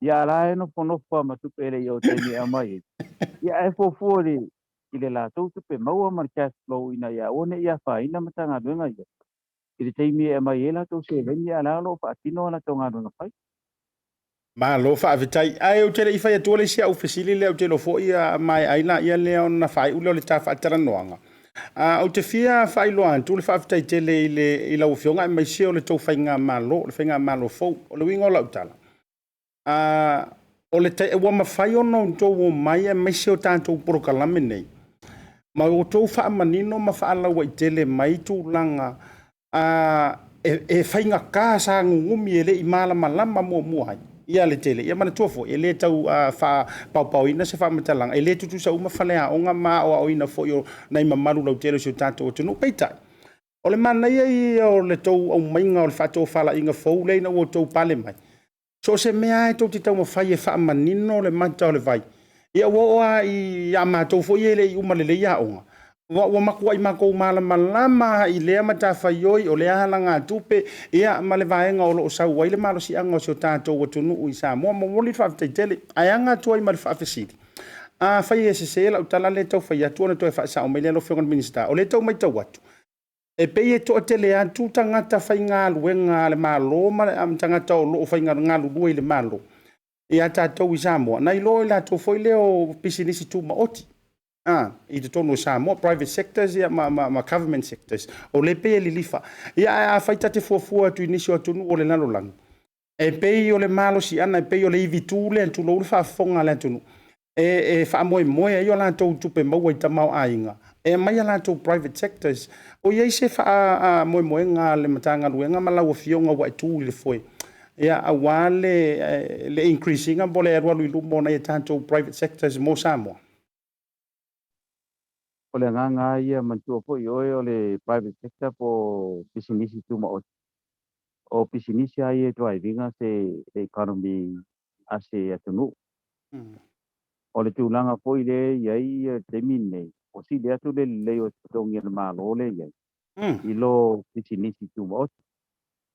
ia a la e nofonofo lava ma tupe e le i oo i le taimi e aumai ai. Ia ae fuafua i le latou tupe maua ma le cash flow ina ia aua ne i afaina Matagaluega ia i le taimi e aumai ai latou seleni, a o la o lo o faatino a latou galuega fai. Malo faafetai. Ae ou te le i fai atua le isi au fesili lea, ou te iloa foi mae ai laia lea ona faaiu lea o le ta faatalanoaga. Ou te fia faailoa atu le faafetai tele i lau Afioga aemaise o le tou faigamalo, le faigamalo fou. O le uiga o lau tala, o le ua mafai ona outou omai aemaise o tatou polokalame nei, ma outou faamanino ma faalauaitele mai tulaga e faigata sa gugumi e le i malamalama muamua ai ia le tele. Ia manatua foi, e le tau faapaopaoina se faamatalaga, e le tutusa uma faleaoga ma aoaoina foi o nai mamalu lautele o si o tatou atunuu. Peitai, o le manaia ia o le tou aumaiga o le faatofalaiga fou lea ina ua outou pale mai, so o se mea lava e tou te taumafai e faamanino le mata o le vai. Ia ua oo lava ia matou foi e le i uma lelei aoga, ua matuai matou malamalama i lea matafaioi, o lea alagatupe, ia ma le vaega o lo o sau ai le malosiaga o si o tatou atunuu i Samoa. Momoli le faafetai tele. Ae aga atu ai ma le faafesili. Afai e sese lau tala lea e tau fai atu ona toe faasao mai lea lau Afioga i le Minisita, o lea e tau matau atu, e pei e toatele atu tagata faigaluega a le Malo ma tagata o lo o galulue i le Malo ia tatou i Samoa, nai lo i latou foi lea o pisinisi tumaoti i totonu o Samoa, private sectors ia ma government sectors, o lea pei e lilifa. Ia ae afai ta te fuafua atu i nisi o atunuu o le lalolagi, e pei o le malosiaga, e pei o le ivitu lea, tulou le faafofoga a le atunuu, e faamoemoe ai o latou tupe maua i tamaoaiga, e aumai a latou private sectors. O i ai se faamoemoega a le Matagaluega ma lau Afioga ua e tu i le foe, ia aua le increase ina po o le alualu i luma o nai a tatou private sectors mo Samoa? O le agaga lava ia, manatua foi oe, o le private sector po o pisinisi tumaoti. O pisinisi lava ia e drive ina se economy a se atunuu. O le tulaga foi lea e i ai le taimi lenei, ua sili atu le lelei o totogi a le Malo lea e i ai i lo pisinisi tumaoti.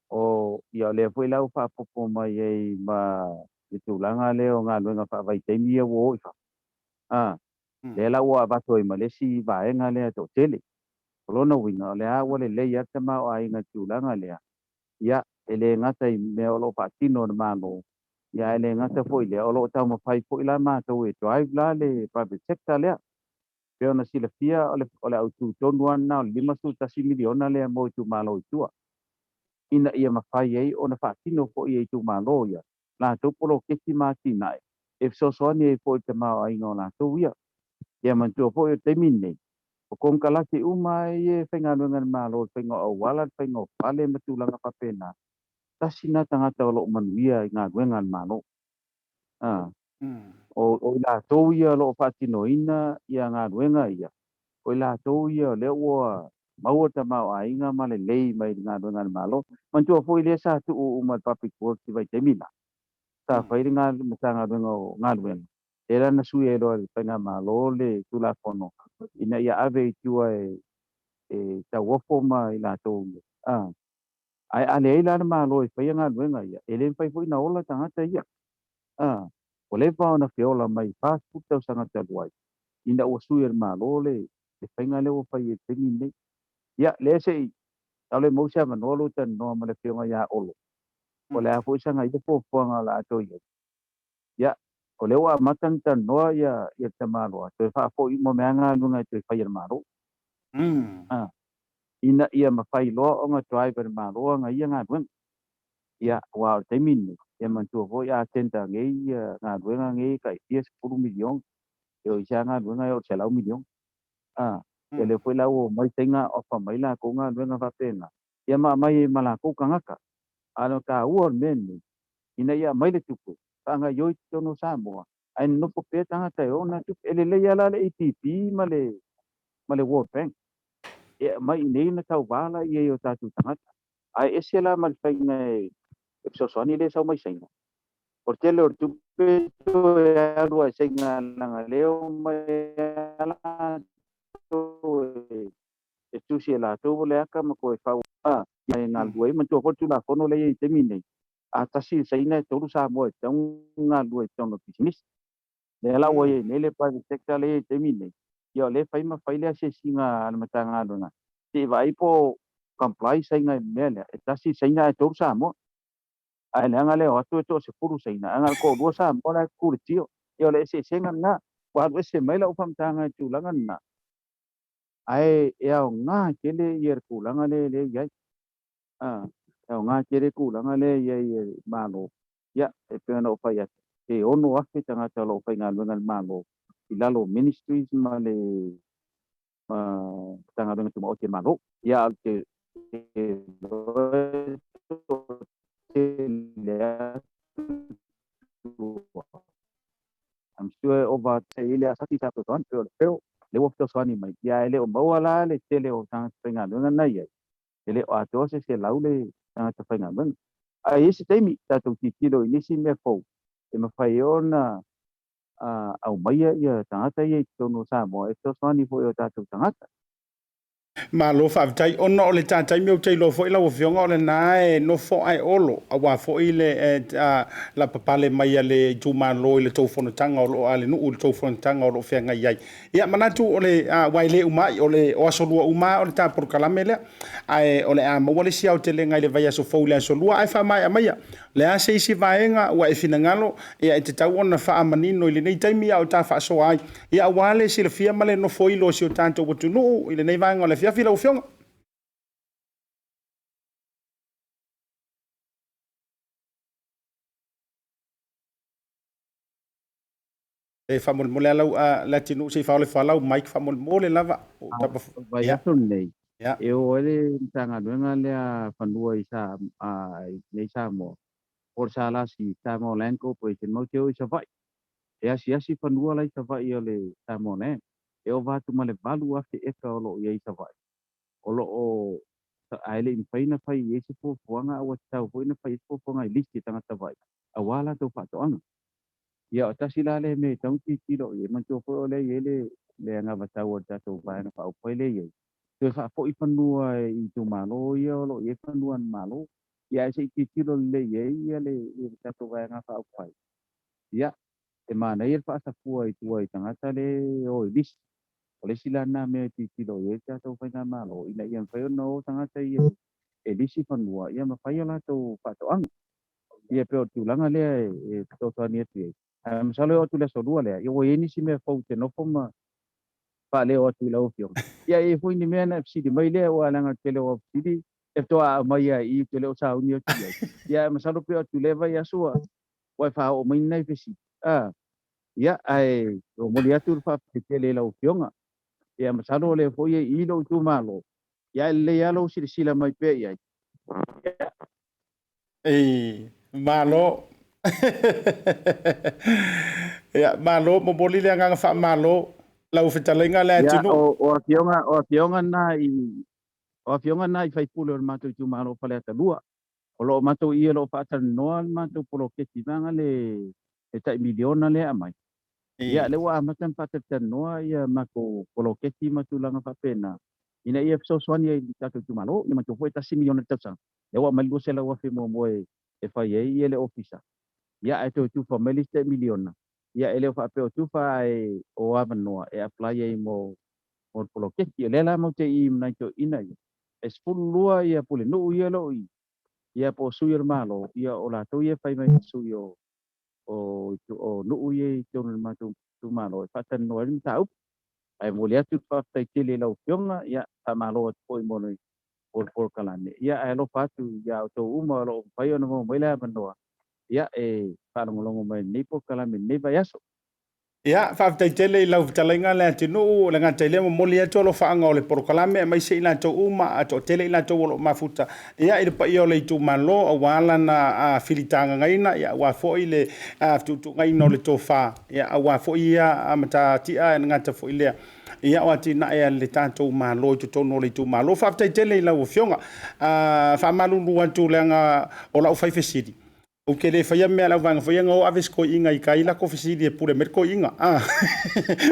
O ia o lea foi la ua faaopoopo mai ai ma le tulaga lea o galuega faavaitaimi ia ua o i fafo. Lea la ua avatu ai ma le isi vaega lea toatele. O lona uiga, o lea ua lelei lava le tamaoaiga i le tulaga lea. Ia, e le gata i mea o lo o faatino e le Malo, ia ae le gata foi i lea, o lo o taumafai foi la matou e drive la le private sector lea. Pei ona silafia, o le autu tonu lava lena o le $51 miliona lea mo itumalo i tua, ina ia mafai ai ona faatino foi e itumalo ia latou poloketi ma atinae e fesoasoani ai foi i le tamaoaiga o latou ia. Ia manatua foi o le taimi lenei, o konekarate uma ia e faigaluega e le Malo i le faiga o auala, le faiga o fale ma tulaga faapena, tasi lena tagata o lo o manuia i galuega a le Malo. O i latou ia o lo o faatinoina ia galuega ia, o i latou ia o lea ua maua le tamaoaiga ma lelei mai i le galuega a le Malo. Manatua foi lea sa tuu uma i le Public Works i vaitaimi la, sa fai le Matagaluega o Galuega, lea la na sui ai loa e le faigamalo le Tulafono ina ia ave i tua e e tauofo ma i latou ia, a. Ae a leai la le Malo e faia galuega ia, e le mafai foi ona ola tagata ia. A. Ua leva ona feola mai i 40 tausaga talu ai, ina ua sui e le Malo le le faiga lea ua fai ai i le taimi lenei. Ia, lea se i masalo e maua se avanoa lou talanoa ma le Afioga ia Olo, po o le a foi sana ia fuafuaga o le a toe i ai. Ia, o lea ua amata ona talanoa ia ia le tamaloa, toe faafoi uma mai lava galuega e toe fai e le Malo. A, ina ia mafai loa ona drive e le Malo ana ia galuega. Ia, aua o le taimi lenei, ia manatua foi a tender nei ia galuega nei e tai fia sefulu miliona, e oo i isi lava galuega e oo i le selau miliona. A, ia lea foi la ua omai Saina offer mai latou galuega faapena, ia ma aumai ai ma latou tagata. A o le taua o le mea lenei, ina ia aumai le tupe, faagaoioi i totonu o Samoa, ae nonofo pea tagata e ona tupe. E lelei lava la le ADB ma le ma le World Bank e aumai i inei ona tauva la i ai o tatou tagata. Ae ese la ma le faiga e fesoasoani lea e sau mai Saina. O le tele o le tupe toe alu lava i Saina leaga lea e omai lava latou e tusi e latou le ata ma toe fau e galulue ai. Manatua foi le Tulafono lea e i ai i le taimi lenei, a tasi le Saina e tolu Samoa e tatau ona galulue i totonu o le pisinisi. Lea la ua i ai nei le private sector lea e i ai i le taimi lenei, ia o lea e fai ma fai le asiasiga a le Matagaluega se i vaai po o comply Saina i le mea lea, e tasi le Saina ae tolu Samoa. Ae leaga le o atu e toasefulu Saina, ae na o le toalua Samoa la e tutu i le tio. Ia o le eseesega lena. Ua alu ese mai lau faamatalaga i le tulaga lena, ae e aoga tele ia le tulaga lea e i ai. E aoga tele tulaga lea e i ai e le Malo. Ia, e pei ona ou fai atu, e 6,000 tagata o lo o faigaluega i le Malo i lalo o Ministries ma le Matagaluega Tumaoti a le Malo. Ia, ae ou te iloa e toatele atu. I'm sure ova i le asasi sa fesoasoani, pei o le FEO, lea ua fesoasoani mai. Ia, ae le o maua la le tele o tagata faigaluega na i ai. E le o atoa se 100 le tagata faigaluega. Ae i ai se taimi tatou tilotilo i nisi mea fou e mafai ai ona aumaia ia tagata ia i totonu o Samoa e fesoasoani foi i o tatou tagata. Malo faafetai. Ona o le ta taimi ou te iloa foi lau Afioga o lena e nofo ae Olo aua foi le lapapale mai a le itumalo i le tou fonotaga o lo o a le nuu i le tou fonotaga o lo o feagai ai. Ia manatu o le aua e le uma ai o le o aso lua uma o le ta polokalame lea ae o le a maua le isi aotelega i le vaiaso fou i le aso lua ae faamaea maia le a se isi vaega ua e finagalo ia e tatau ona faamanino i lenei taimi a o ta faasoa ai ia aua le silafia ma le nofoilo o si o tatou atunuu i lenei vaega o le afiafi lau Afioga. E faamolemole lava lau Leatinuu se i faaola ifo lava lau mic faamolemole lava. Ua ou tapa. O le vaiaso lenei, e o ai le Matagaluega lea Fanua i sa i Samoa, po o le SLC, Samoa Land Corporation, matou te o i Savaii. E asiasi fanua la i Savaii o le Samoa Land. E ova atu ma le 8,000 eka o lo o i ai i Savaii. O lo o ae le i mafai ona fai i ai se fuafuaga, a ua tatau foi ona fai i ai se fuafuaga i lisi a tagata Savaii aua latou faatoaga. Ia, o tasi la lea mea e tatau ona tilotilo i ai, manatua foi o lea e i ai le le anavatau a le tatou Vaega Faaupufai lea e i ai, toe faafoi fanua i itumalo ia o lo o i ai fanua a le Malo. Ia ae se i tilotilo lelei i ai ia le tatou Vaega Faaupufai. Ia, e manaia le faasafua i tua i tagata lea e o i lisi. O le isi la lena mea e tilotilo i ai le tatou Faigamalo ina ia mafai ona o tagata ia e lisi fanua ia ma fai a latou faatoaga. Ia pei o le tulaga lea e fesoasoani atu i ai. Ae masalo e oo atu i le aso lua lea, ia ua i ai nisi mea fou e te nofo ma faaleo atu i lau Afioga. Ia e i ai foi ni mea na e fesili mai lea, aua leaga o le tele o au fesili e faatoa aumai lava i i, ou te le o sauni atu i ai. Ia ae masalo pe oo atu i lea vaiaso ua e faaoo mai ni nai fesili. A, ia, ae momoli atu le faafetai tele i lau Afioga. Ia masalo o lea foi e i i lou itumalo, ia ae lelei lava lou silasila mai pea i ai. Ia. Ei, malo. Ia, malo, momoli le agaga faamalo lau fetalaiga Ia, Leatinuu. o afioga, o afioga na i, o afioga na i faipule o le matou itumalo o Faleata 2. O lo o matou i o lo o faatalanoa le matou poloketi vaega le le tai miliona lea e aumai. Ia, lea ua amata ona faatalatalanoa ia matou poloketi ma tulaga faapena. ina ia fesoasoani ai i le tatou itumalo. Ia manatua foi e tasi miliona i le tausaga, lea ua aumai le $200,000 muamua e fai ai ia le ofisa, ia ae toe tufa mai le isi tai miliona, ia e le o faapea o tufa ae o avanoa e apply ai mo le poloketi. O lea la matou te i ma nai toeaiina ia, e 12 ia pulenuu ia o lo o i i, ia po o sui o le Malo, ia o latou ia e fai mai ma sui o o nuu ia i totonu o le matou itumalo e faatalanoa ai le mataupu. Ae momoli atu le faafetai tele i lau Afioga, ia faamalo atu foi mo le polokalame, ia ae alofa atu ia outou uma o lo o mafai ona maua mai le avanoa, ia e faalogologo mai i lenei polokalame i lenei vaiaso. Ia, faafetai tele i lau fetalaiga Leatinuu, le gata i lea momoli atu alofaaga o le polokalame aemaise i latou uma a toatele i latou o lo o mafuta ia i le paia o le itumalo aua lana filitagagaina ia aua foi le fetuutuunaiga o le tofa ia aua foi ia matatia e le gata foi lea ia o atinae a le tatou Malo i totonu o le itumalo. Faafetai tele i lau Afioga. Faamalulu atu leaga o lau fai fesili Ou te le faia mea a le auvaega foi ia na o ave si toeaina i tai lako fesili e pule mai le toeaina. A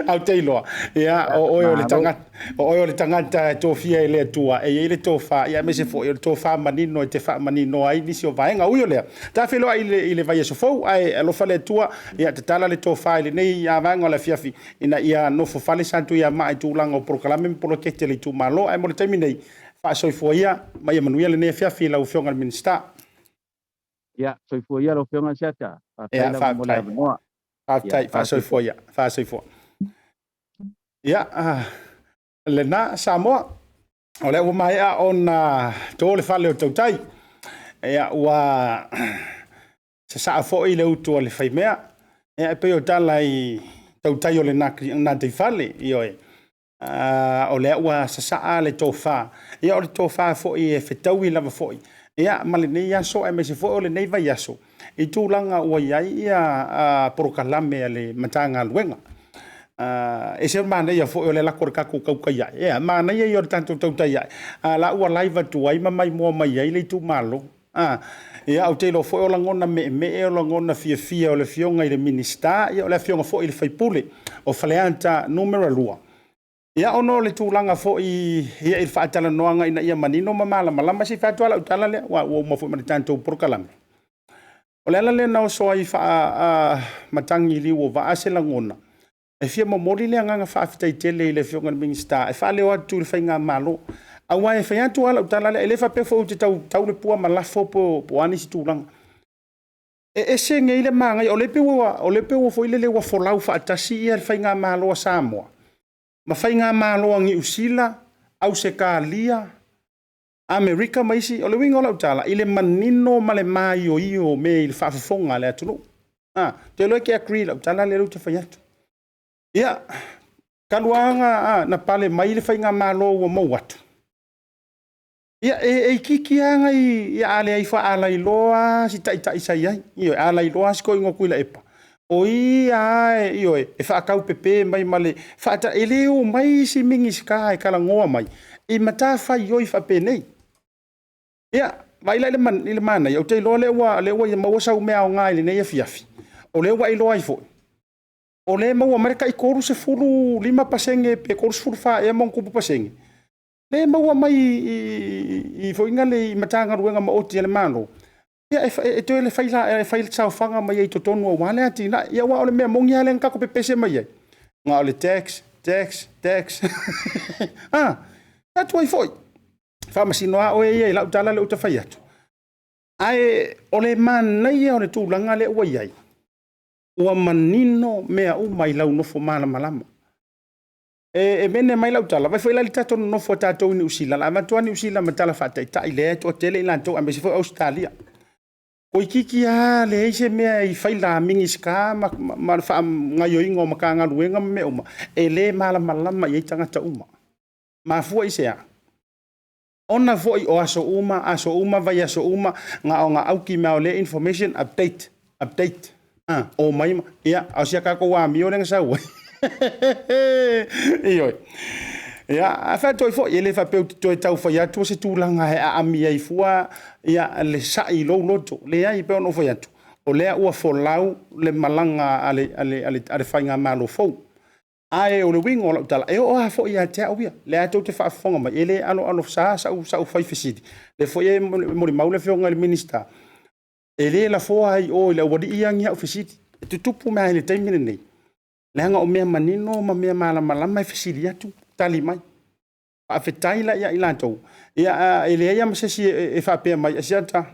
Ae ou te iloa, ia, o oe o le tagata, o oe o le tagata e tofia e le Atua, e i ai le tofa, ia aemaise foi o le tofa manino e te faamaninoa ai nisi o vaega. Ui o lea, ta feiloai i le, i le vaiaso fou, ae alofa le Atua, ia tatala le tofa i lenei vaega o le afiafi, ina ia nofo fale Satuiamaa i tulaga o polokalame ma poloketi a le itumalo. Ae mo le taimi nei, faasoifua ia ma ia manuia lenei afiafi i lau Afioga i le Minisita. Ia, soifua ia lau Afioga Asiata. Faafetai lava mo le avanoa. Faafetai, faasoifua ia, faasoifua. Ia, lena Samoa, o lea ua maea ona to le fale o tautai. Ia, ua sasaa foi le utu a le faimea. Ia, e pei o tala i tautai o le gataifale, ioe. O lea ua sasaa le tofa, ia o le tofa foi e fetaui lava foi ia ma lenei aso aemaise foi o lenei vaiaso i tulaga ua i ai ia polokalame a le Matagaluega. E ese le manaia foi o le lako o le tatou tautai ae, ia manaia ia o le tatou tautai ae, a la ua live atu ai ma maimoa mai ai le itumalo. Ia, ou te iloa foi o lagona meemee, o lagona fiafia o le Afioga i le Minisita, ia o le Afioga foi i le sui usufono o Faleata Nu.2. Ia, ona o le tulaga foi ia i le faatalanoaga ina ia manino ma malamalama, se i fai atu lava lau tala lea, aua ua uma foi ma le tatou polokalame. O le ala lea na oso ai faa-matagi i liu o vaa se lagona, E fia momoli le agaga faafetai tele i le Afioga i le Minisita e faaleo atu i le faigamalo. Aua e fai atu lava lau tala lea, e le faapea foi ou te tau tau le pua ma lafo po o a nisi tulaga. E ese nei le manaia, o lea pei ua, o lea pei ua foi lele ua folau faatasi ia le faigamalo a Samoa ma faigamalo a Niu Sila, Ausetalia, Amerika ma isi. O le uiga o lau tala, i le manino ma le maioio o mea i le faafofoga a le atunuu. Ou te iloa e te agree i lau tala lea ou te fai atu. Ia, talu lava na pale mai le faigamalo ua mou atu, ia, e itiiti lava nai, ia a leai foi, a lailoa lava si taitai sa i ai, ioe, a lailoa lava si toeaina o Tuilaepa, o ia lava, ioe, e faataupepe mai ma le faata, e le omai isi Minisita e talanoa mai i matafaioi faapenei. Ia, vaai la i le manaia, ou te iloa o lea ua maua sau mea aoga i lenei afiafi, o lea ua e iloa ai foi, o lea e maua mai le tai 35% pe 34 ea ma ona tupu pasene, lea e maua mai i foi na le i Matagaluega maoti a le Malo, ia e toe fai saofaga mai ai i totonu aua le atinae. Ia aua o le mea moni lava lea na tatou pepese mai ai, na o le tax, tax, tax. A, atu ai foi. Faamasino lava oe ia i lau tala lea ou te fai atu. Ae o le manaia o le tulaga lea ua i ai, ua manino mea uma i lau nofo malamalama. E mene mai lau tala, vaai foi la i le tatou nonofo a tatou i Niu Sila, o le a avatu lava Niu Sila ma tala faataitai, lea e toatele i latou aemaise foi Ausetalia. Toeitiiti lava leai se mea i fai la Minisita ma le faagaoioiga o Matagaluega ma mea uma, e le malamalama i ai tagata uma. Mafua i se a? Ona foi o aso uma, aso uma, vaiaso uma, na ona auki mai o lea information, update, update. Ah, o mai, ia, a o si a tatou amio lea na sau ai. Ioe. Ia, a faatoi foi, e le faapea ou te toe tau fai atu se tulaga e aami ai fua ia, le sa'i i lou loto. Leai, e pei ona ou fai atu, o lea ua folau le malaga a le faigamalo fou. Ae o le uiga o lau tala, e oo lava foi ia te au ia, lea tou te faafofoga mai, e le aloalofsa sau fai fesili, lea foi e molimau le Afioga i le Minisita, e le lafoa ai i o i le aualii ia ni au fesili. E tutupu mea i le taimi lenei, leaga o mea manino ma mea malamalama e fesili atu, tali mai. Faafetai la ia i latou, ia e leai lava ma se isi e faapea mai, Asiata,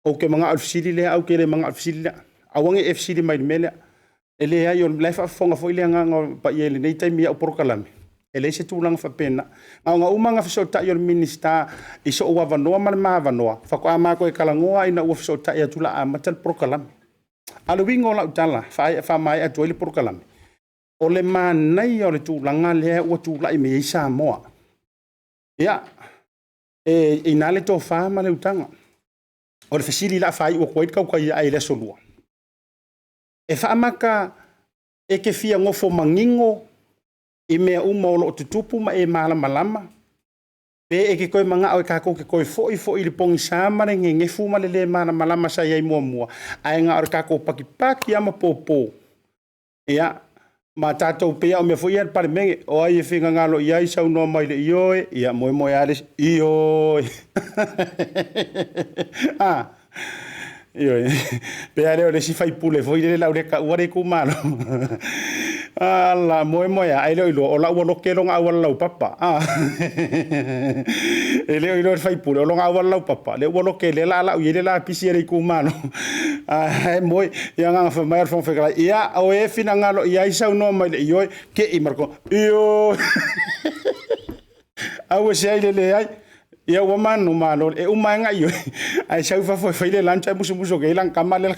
ou te manao i le fesili lea, ae ou te le manao i le fesili lea. Aua ne i e fesili mai i le mea lea. E leai, o la e faafofoga foi le agaga o le paia i lenei taimi i au polokalame, e leai se tulaga faapena. Na ona uma ona fesootai o le Minisita i sou avanoa ma le ma avanoa, faatoa ma toe talanoa ina ua fesootai atu o le a amata le polokalame. A o le uiga o lau tala e faamaea atu ai le polokalame, o le manaia o le tulaga lea ua tulai mai ai Samoa. Ia, e i ina le tofa ma le utaga. O le fesili o le a faaiu atu ai le tautai ae i le Aso Lua, e faamata e te fia nofo manino i mea uma o lo o tutupu ma e malamalama, pe e te toe manao tatou te toe foi foi i le pogisa ma le nenefu ma le le malamalama sa i ai muamua, ae na o le tatou patipati lava ma popo, ia, ma tatou pei lava o mea foi ia a le Palemene, o ai e finagalo i ai saunoa mai i le ioe, ia moemoe lava le isi, ioe. A, ioe. Pei lava lea o le isi sui usufono foi lele o le a ou le taua le itumalo. Ala, moemoe lava, ae le o iloa o la ua lote lona auala laupapa. E le o iloa e le sui usufono o lona auala laupapa lea ua lote lea o le a lau i ai le lapisi a le itumalo. Ae moe, ia na ona fai mai lava o le Fofoga Fetalai, ia o e finagalo i ai saunoa mai i le ioe, te i ma le ioe. Au e seai le leai. Ia ua manu malo, e uma ai na ioe, ae sau i fafo e fai le lunch ae musumusu atu i ai lana tama lea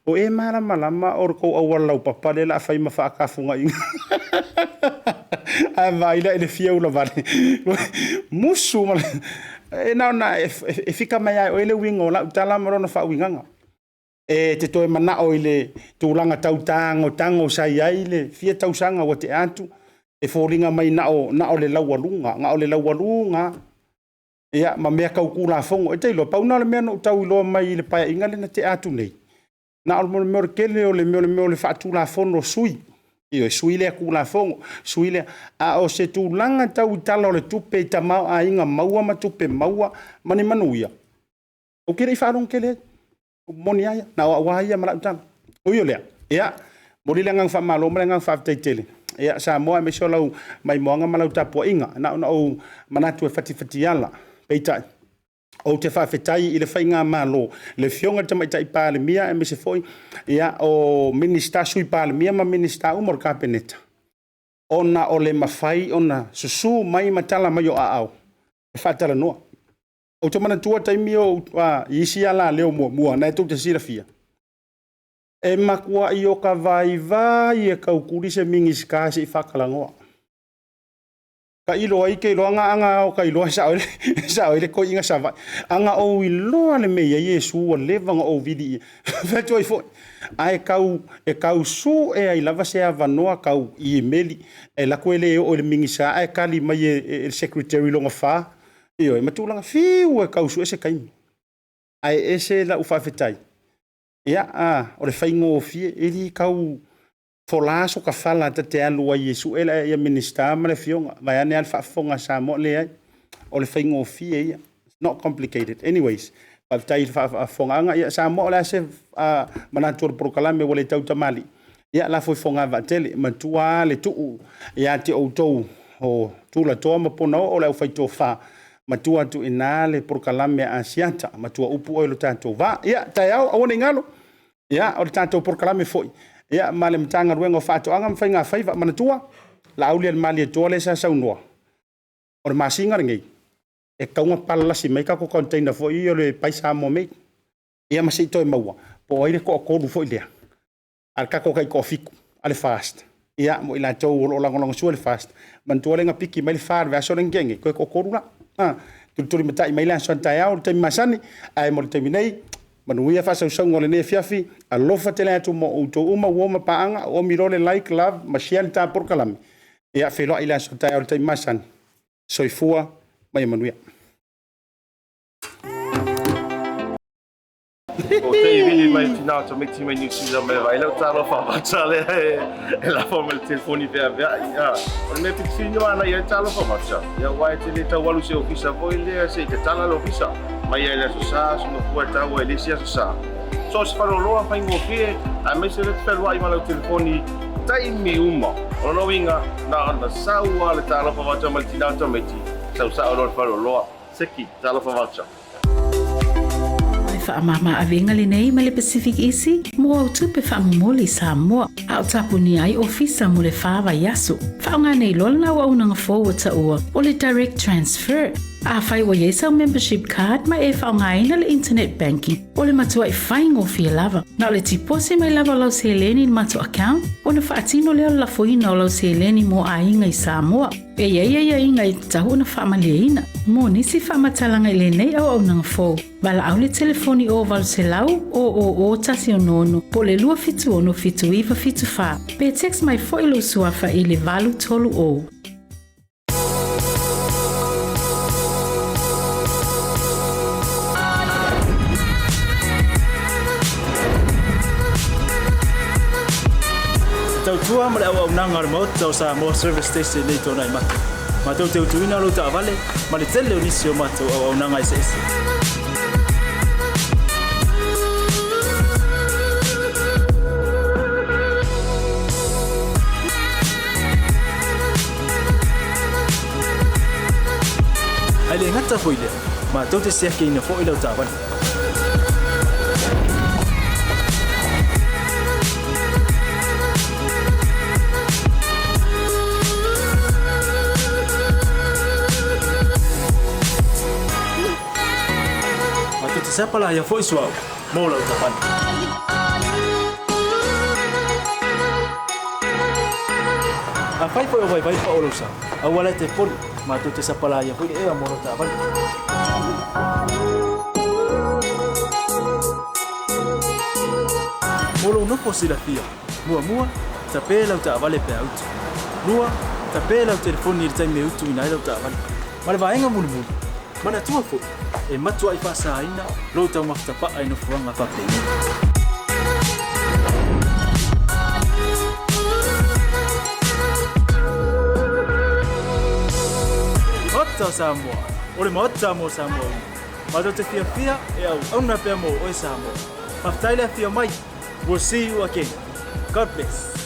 o e malamalama o le tou auala laupapa lea o le a fai ma faatafugaina. Ae vaai la i le fia ulavale, musu ma le... E na ona e fika mai lava e oe le uiga o lau tala ma lona faauigaga. E te toe manao i le tulaga tau tagotago sa i ai le fia tausaga ua tea atu, e foliga mai na o le laualuga, na o le laualuga lava. Ia, ma mea tau Tulafono. E te iloa, pau lena o le mea na ou tau iloa mai le Paeaiga lea na tea atu nei, na o le mea o le tele o le mea o le faatulafono o sui usufono. Ioe, sui lea Tulafono, sui lea... A o se tulaga tau i Tala o le Tupe i tamaoaiga maua ma tupe maua ma ni manuia, ou te le i faalogo tele i ai. E moni lava ia, na o au lava ia ma lau tala. Ui o lea, ia, momoli le agaga faamalo ma le agaga faafetai tele, ia Samoa aemaise o lau maimoaga ma lau tapuaiga. Na ona ou manatu e fatifatiala, peitai, ou te faafetai i le faigamalo, le Afioga i le Tamaitai Palemia aemaise foi o Minisita, Sui Palemia ma Minisita uma o le Kapeneta, ona o le mafai ona susu mai ma tala mai o aao e faatalanoa. Ou te manatua taimi i isi alaleo muamua, lena tou te silafia, e matuai ota vaivai e tautuli se Minisita se i faatalanoa. Tailo ai te iloa ana ota iloa e sao ai le toeaina Savaii. Ana ou iloa le mea e i ai Iesu ua leva ona ou vili i ai. Fai atu ai foi, ae tau, e tau sue ai lava se avanoa tau imeli, e alu atu e le oo i le Minisita ae tali mai e le Secretary lona fa, ioe, ma tulaga, fiu e tau sue se taimi. Ae ese lau faafetai, ia, o le faigofie, e le tau fola so ta fala ta te alu ai e sue le Minisita ma le afioga, vaeane lava le faafofoga a Samoa, leai, o le faigofie ia. It's not complicated. Anyways, faafetai i le faafofogaaga. Ia Samoa, o le a se manatu o le polokalame ua le tautamalii? Ia lafo i fogavaa tele, matua lava le tuu ia te outou o tulatoa ma ponaoo o le aufaitofa, matua atu i ina le polokalame a Asiata, matua upu oe i lo tatou va. Ia, taeao, aua ne i galo, ia, o le tatou polokalame foi, ia, ma le Matagaluega o Faatoaga ma Faiga Faiva. Manatua, Laaulialemalietoa lea sa saunoa, o le masina lenei, e tatau ona palalasi mai tatou container foi ia o le Buy Samoa Made. Ia ma se i toe maua po o ai le toatolu foi lea a le tatou taitoafitu a le FAST, ia mo i latou o lo o lagolagosua i le FAST. Manatua lea na piki mai le fa i le vaiaso lea na tea nei, toe toatolu la. Tulitulimatai mai le aso a taeao i le taimi masani, ae mo le taimi nei, manuia faasausauga o lenei afiafi, alofa tele atu mo outou uma, uo ma paaga, oomi loa le like, love ma share le ta polokalame. Ia feiloai le aso taeao i le taimi masani. Soifua ma ia manuia. O te i vili mai tina o tamaiti mai New Zealand mai vaai lau talofa vata lea e lafo mai le telefoni feaveai. O le mea pitofili ni ana ia talofa vata. Ia aua e te le tau alu se ofisa foi lea se i tatala le ofisa. Mai ai le aso sa, aso mafua e tau ai le isi aso sa. So o se faleoloa faigofie aemaise lea te fealuai ma lau telefoni taimi uma. O lona uiga na ona sau lava le talofa vata mai le tina o tamaiti, sau sao loa le faleoloa. Seki, talofa vata. O le faamama avega lenei ma le Pacific Easy mo au tupe faamomoli i Samoa, a o tapunia ai ofisa mo le fa vaiaso. Faaaoga nei loa lena auaunaga fou ua taua o le Direct Transfer. Afai ua i ai sau membership card ma e faaaogaina le internet banking, o le matua'i faigofie lava. Na o le tiposi mai lava o lau seleni i le matou account ona faatino lea o le lafoina o lau seleni mo aiga i Samoa. E i ai aiaiga e tatau ona faamalieina. Mo nisi faamatalaga i lenei auaunaga fou, valaau le telefoni o 800 000 166 po o le 276 7974 pe text mai foi lou suafa i le 830. Te tautua ma le auaunaga a le Maota o Samoa Service Station nei tona i mata. Matou te utuina lou taavale ma le tele o nisi o matou auaunaga eseese. Ae le gata foi lea, matou te siakiina foi lau taavale. Matou te sapalaia foi suauu mo lau taavale. Afai foi o vaivai pao lou sa, aua la e te poli, matou te sapalaia foi le ea mo lau taavale. Mo lou nofo silafia, muamua, tape lau taavale pe a utu. Lua, tape lau telefoni i le taimi e utuina ai lau taavale. Ma le vaega mulimuli, manatua foi, e matuai faasaina lou taumafa tapaa i nofoaga faapenei. Maota o Samoa, o le Maota mo Samoa uma. Matou te fiafia e auauna pea mo oe Samoa. Faafetai le afio mai. We'll see you again. God bless.